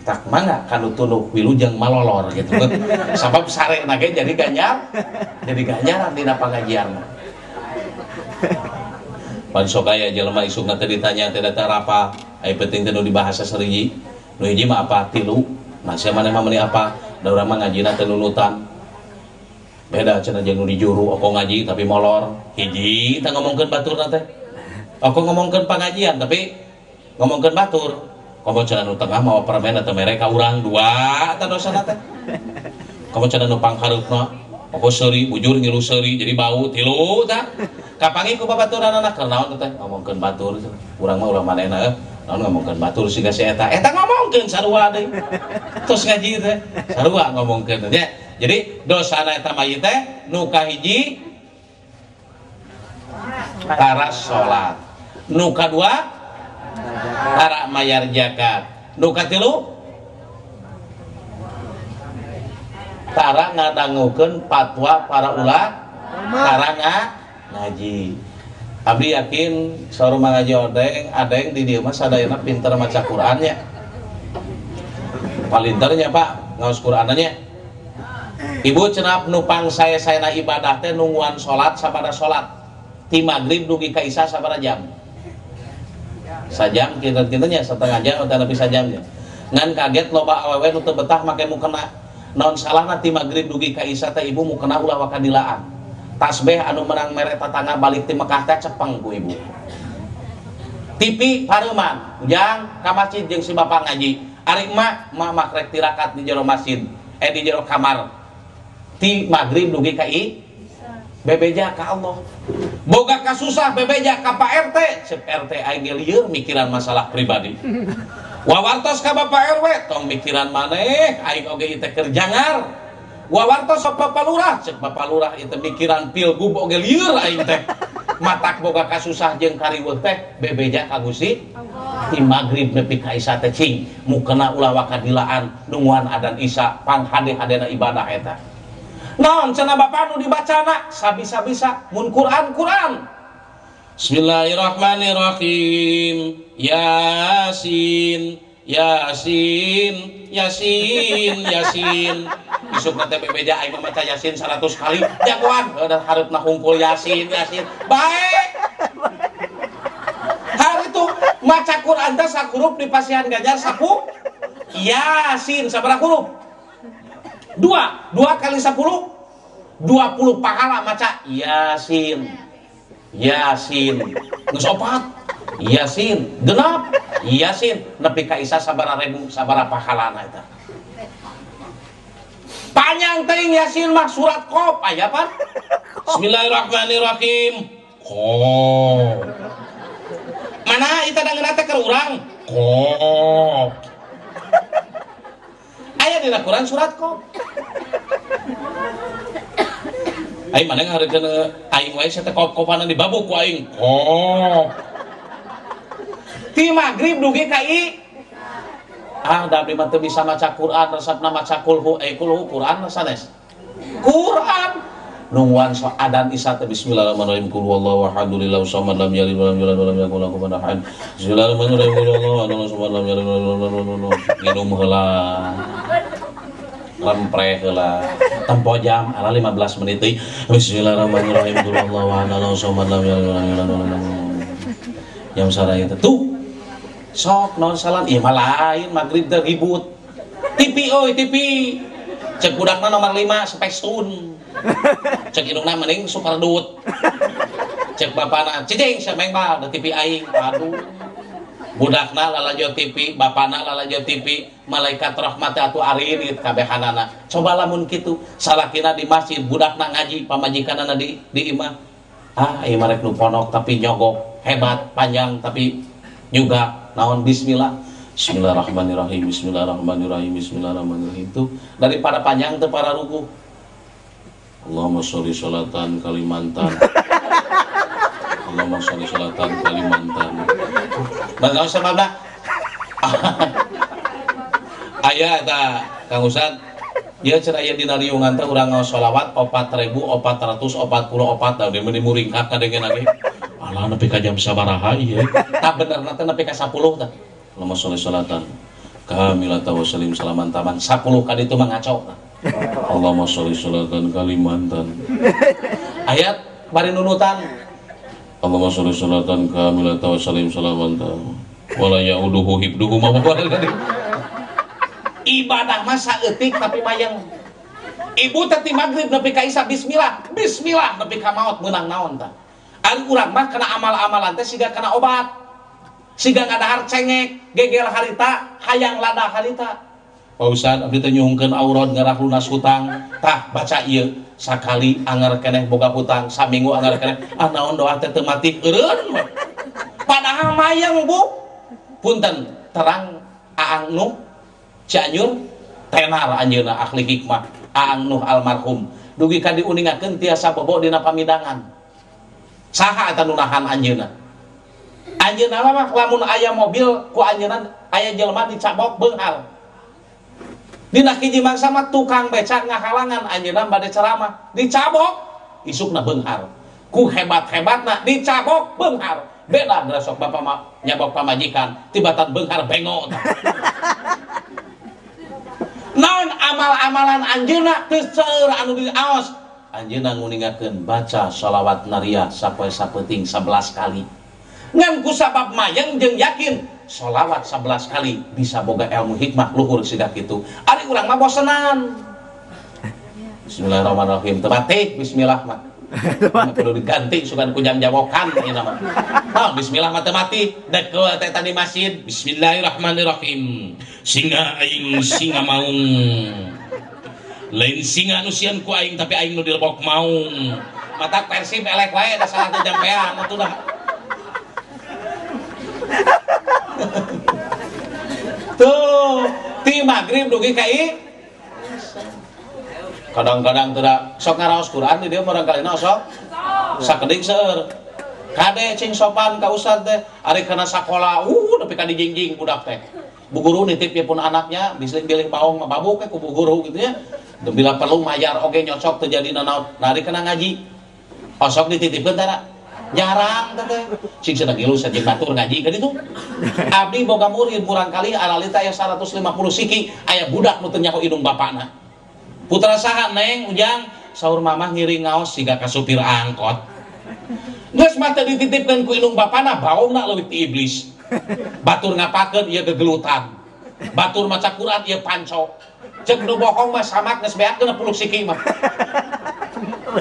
Tak mangga kanu tunduh wilujeng malolor gitu. Sabab sarena ge jadi ganjar, jadi ganjaran dina pangajian. Pan sok aya jelema isukna teh ditanya teh datang rapal, aya penting teh nu dibahasa seriji. Nu hiji mah apa tilu, nah sia maneh mah meuni apa? Da urang mah ngajina teh nunutan. Beda cenah jeung nu di juru oko ngaji tapi molor. Hiji teh ngomongkeun baturna teh. Oko ngomongkeun pangajian tapi ngomongkeun batur. Komo cenah nu tengah mawa permen atau mere ka urang dua eta dosana teh. Komo cenah nu panghareupna oko seuri bujur ngilu seuri jadi bau tilu tah. Kapanggih ku babaturanana keur naon teh ngomongkeun batur. Urang mah ulah manehna Naon ngomongkeun batur siga si eta. Eta ngomongkeun sarua deui. Terus ngaji teh sarua ngomongkeun nya. Jadi dosana eta mayit teh nu kahiji tara salat. Nu kadua tara mayar zakat. Nu katilu tara ngadangukeun fatwa para ulama, tara ngaji. Abdi yakin saur ngaji odeng, adeng di dieu mah sadayana pinter maca Qur'annya. Palinternya Pak, ngaos Qur'annya. Ibu cenah nu pangsae-saena ibadah teh nungguan salat sabada salat. Ti magrib dugi ka isya sabaraha jam? Sajam kinten-kintennya setengah jam atau lebih sajamnya. Ngan kaget loba awewe nu teu betah make mukena. Naon salahna ti magrib dugi ka isya teh ibu mukena ulah wakadilaan. Tasbih anu menang mere tatangga balik ti Mekah teh cepeng ku ibu. TV pareuman, ujang ka masjid jeung si bapak ngaji. Ari emak, emak mah rek tirakat di jero masjid, di jero kamar. Ti magrib dugi ka i bebeja ka Allah. Boga kasusah bebeja ka Pak RT, cep RT aing ge lieur mikiran masalah pribadi. Wawartos ka Bapak RW, tong mikiran maneh aing oge ieu teh keur jangar. Wawartos ka Bapak Lurah, cek Bapak Lurah ieu mikiran pilgub oge lieur aing teh. Matak boga kasusah jeung kariweuh teh bebeja ka Gusti. Ti magrib nepi ka isya teh cing mukena ulah wakadilaan nungguan adan isya panghade-hadena ibadah eta. Naon cenah bapak nu dibacana sabisa-bisa mun Quran Quran. Bismillahirrahmanirrahim. Yasin Yasin Yasin Yasin. Isukna teh bebeja aing maca Yasin 100 kali. Jagoan heuh hareupna hungkul Yasin Yasin. Bae. Hari itu maca Quran teh sakurup di pasihan Ganjar sapu Yasin sabaraha huruf? 2 2 kali 10 20 pahala maca Yasin. Yasin geus opat. Yasin genap. Yasin nepi ka isya sabaraha ribu sabaraha pahalana eta. Panjang teuing Yasin mah surat Qaf aya pan. Bismillahirrahmanirrahim. Qaf. Mana eta dangeuna teh keur urang? Qaf. Aya dina Quran surat Qaf. Aing mana ngarekeun aing wae teh kop-kopanan dibabuk ku aing. Qaf. Ti magrib dugi ka i. Ah, da abdi mah teu bisa maca Quran, resepna maca kulhu, kulhu Quran sanes. Quran nungguan so adan isya teh bismillahirrahmanirrahim qul huwallahu ahad allahu samad lam yalid walam yulad walam yakul lahu kufuwan ahad. Bismillahirrahmanirrahim qul huwallahu ahad allahu samad lam yalid walam yulad walam yakul lahu. Minum heula. Lempreh heula. Tempo jam ala 15 menit deui. Bismillahirrahmanirrahim qul huwallahu ahad allahu samad lam yalid walam yulad walam yakul lahu. Jam saraya teh tuh. Sok naon salan ieu mah lain magrib teh ribut. TV euy TV. Cek budakna nomor 5 Spacetoon. Cek indungna mending Superdut. Cek bapana cicing sameng bal da TV aing. Aduh. Budakna lalajo TV, bapana lalajo TV, malaikat rahmat atuh aririt kabehanana. Coba lamun kitu, salakina di masjid, budakna ngaji, pamajikanana di imah. Ah, ieu mah rek nu ponok tapi nyogok, hebat, panjang tapi juga naon bismillah. Bismillahirrahmanirrahim, bismillahirrahmanirrahim, bismillahirrahmanirrahim. Itu daripada panjang teu para rukuh. Allahumma sholli sholatan Kalimantan. Allahumma sholli sholatan Kalimantan. Nah, sababna aya eta Kang Ustad, ieu cenah aya dina riungan teh urang ngaos sholawat 4444 da deui muringkak kadengen lagi. Alah nepi ka jam sabaraha ieu. Tah benerna teh nepi ka 10 tah. Allahumma sholli sholatan kamilatan wa sallim salaman taman 10 ka ditu mah ngaco. Allahumma sholli sholatan Kalimantan. Ayat bari nunutan. Allahumma sholli sholatan kamilatan wa sallim salaman taman. Wala yauduhu hibduhu ma Ibadah mah saeutik tapi mayang. Ibu teh ti magrib nepi ka isya bismillah, bismillah nepi ka maot meunang naon tah. Ari urang mah kana amal-amalan teh siga kana obat. Siga ngadahar cengek, gegel harita, hayang lada harita. Pak Ustad, abdi teh nyuhungkeun aurat ngarah lunas hutang. Tah baca ieu sakali anger keneh boga hutang, saminggu anger keneh. Ah naon doa teh teu mati eureun. Padahal mayang Bu. Punten terang Aang Nuh Cianjur tenar anjeunna ahli hikmah Aang Nuh almarhum dugi ka diuningakeun tiasa bobo dina pamidangan. Saha eta nu nahan anjeunna? Anjeunna mah lamun aya mobil ku anjeunna aya jelema dicabok beunghar. Dina hiji mangsa mah tukang beca ngahalangan anjeunna bade ceramah dicabok isukna beunghar. Ku hebat-hebatna dicabok beunghar. Beda sok bapak mah nyabok pamajikan tibatan beunghar bengo. Naon amal-amalan anjeunna teu seueur anu diaos. Anjeunna nguningakeun baca shalawat nariyah sapoe sapeuting 11 kali. Ngan ku sabab mayeng jeung yakin sholawat 11 kali bisa boga ilmu hikmah luhur siga kitu. Ari urang mah bosenan. Bismillahirrahmanirrahim. Teu mati bismillah mah. Perlu diganti sugan kujang jawokan ieu mah. Nah, bismillah mah teu mati. Dek teh tadi masjid bismillahirrahmanirrahim. Singa aing singa maung. Lain singa nu sieun ku aing tapi aing nu dilebok maung. Mata Persib elek wae da salah teh jampean atuh dah. Tuh, ti magrib dugi ka kadang-kadang tidak sok ngaraos Quran di dia barangkalina sok sakedik seueur. Kade cing sopan ka ustad teh ari kana sakola nepi ka dijingjing budak teh. Bu guru nitip pun anaknya bilih baong mah babuk ku bu guru gitu nya. Bila perlu mayar oge nyocok teu jadi nanaon. Nah ari kana ngaji. Osok dititipkeun teh jarang teh. Cing cenah gilu sajeng batur ngaji ka ditu. Abdi boga murid murangkali alalita aya 150 siki aya budak nu teu nyaho indung bapakna. Putra saha neng ujang saur mamah ngiring ngaos siga ka supir angkot. Geus mah teu dititipkeun ku indung bapana baongna leuwih ti iblis. Batur ngapakeun ieu gegelutan. Batur maca Quran ieu panco. Ceuk nu bohong mah samak geus beak 60 siki mah.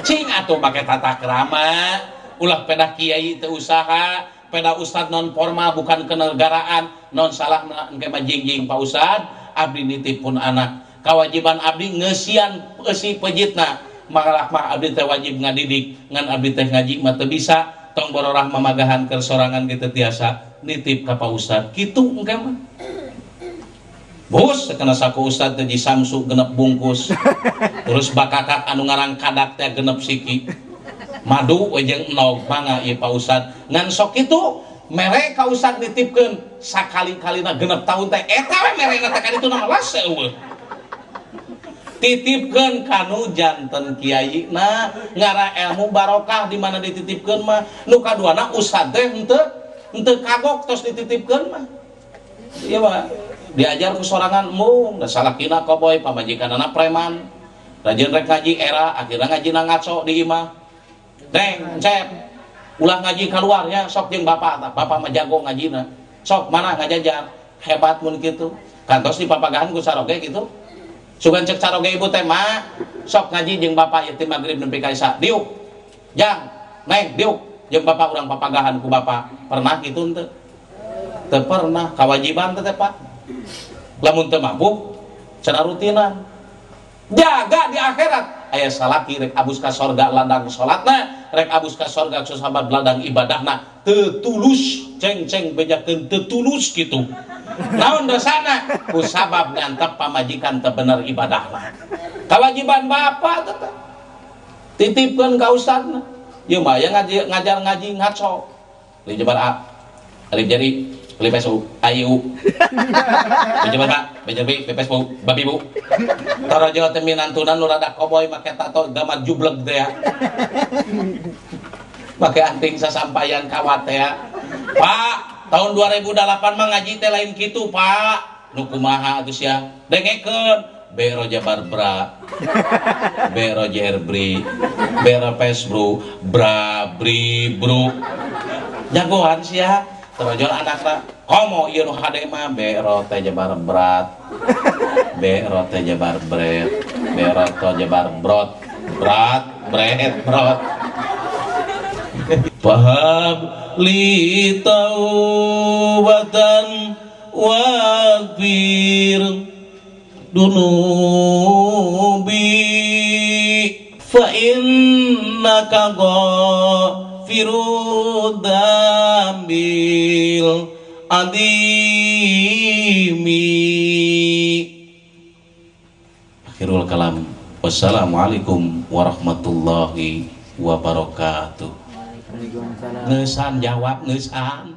Cing atuh make tata krama, ulah pedah kiai teu usaha, pedah ustad non formal bukan kenegaraan, non salah engke mah jingjing Pak Ustad, abdi nitip pun anak. Kewajiban abdi ngeusian eusi pejitna malah mah abdi teh wajib ngadidik ngan abdi teh ngaji mah teu bisa tong bororah mamagahan keur sorangan kitu tiasa nitip ka Pak Ustad kitu engke mah bos kana saku ustad teh ji samsu genep bungkus terus bakakak anu ngarang kadak teh genep siki madu we jeung enog mangga ieu Pak Ustad ngan sok kitu mere ka ustad nitipkeun sakali-kalina genep tahun teh eta we merena teh ka ditu mah las eueuh. Titipkeun kanu janten kiai na ngara ilmu barokah di mana dititipkeun mah nu kaduana ustad teh henteu kagok tos dititipkeun mah ieu mah diajar ku sorangan mung da salakina koboy pamajikanana preman rajin rek ngaji era akhirna ngajina ngaco di imah deng cep ulah ngaji keluar nya sok jeung bapak tah bapak mah jago ngajina sok mana ngajajar hebat mun kitu kantos dipapagahan ku saroge kitu. Sugan cek caroge ibu teh mah sok ngaji jeung bapak ieu ti magrib nepi ka isya diuk jang neng diuk jeung bapak urang papagahan ku bapak pernah kitu henteu teu pernah kawajiban teh Pak lamun teu mampu cenah rutinan jaga di akhirat aya salaki rek abus ka sorga ladang salatna rek abus ka sorga sahabat ladang ibadahna teu tulus ceng-ceng bejakeun teu tulus kitu. Naon dosana ku sabab ngantep pamajikan teu bener ibadahna. Kawajiban bapak teh titipkeun ka ustadna. Ieu mah aya ngajar ngaji ngaco. Alif jabar A, alif jari, alif S U, A I U. B jabar ba, B jabar B, B P S U, babi bu. Tarajo teh minantunan nu rada koboy make tato gamat jubleg teh ya. Make anting sasampayan kawat teh ya. Pak, tahun 2008 mah ngaji teh lain kitu, Pak. Nu kumaha atuh sia? Dengekeun. B ro jabar bra. B ro jer bri. B ro pes bru, bra bri bru. Jagoan sia. Terjol anakna komo ieu nu hade mah B ro teh jabar berat. B ro teh jabar bret. B ro teh jabar brot. Brat, bret, brot. Fahab li taubatan waghfir dunubi fa innaka ghafirud dzambil adzim. Akhirul kalam. Wassalamualaikum warahmatullahi wabarakatuh. Waalaikumsalam. Ngeusan jawab ngeusan.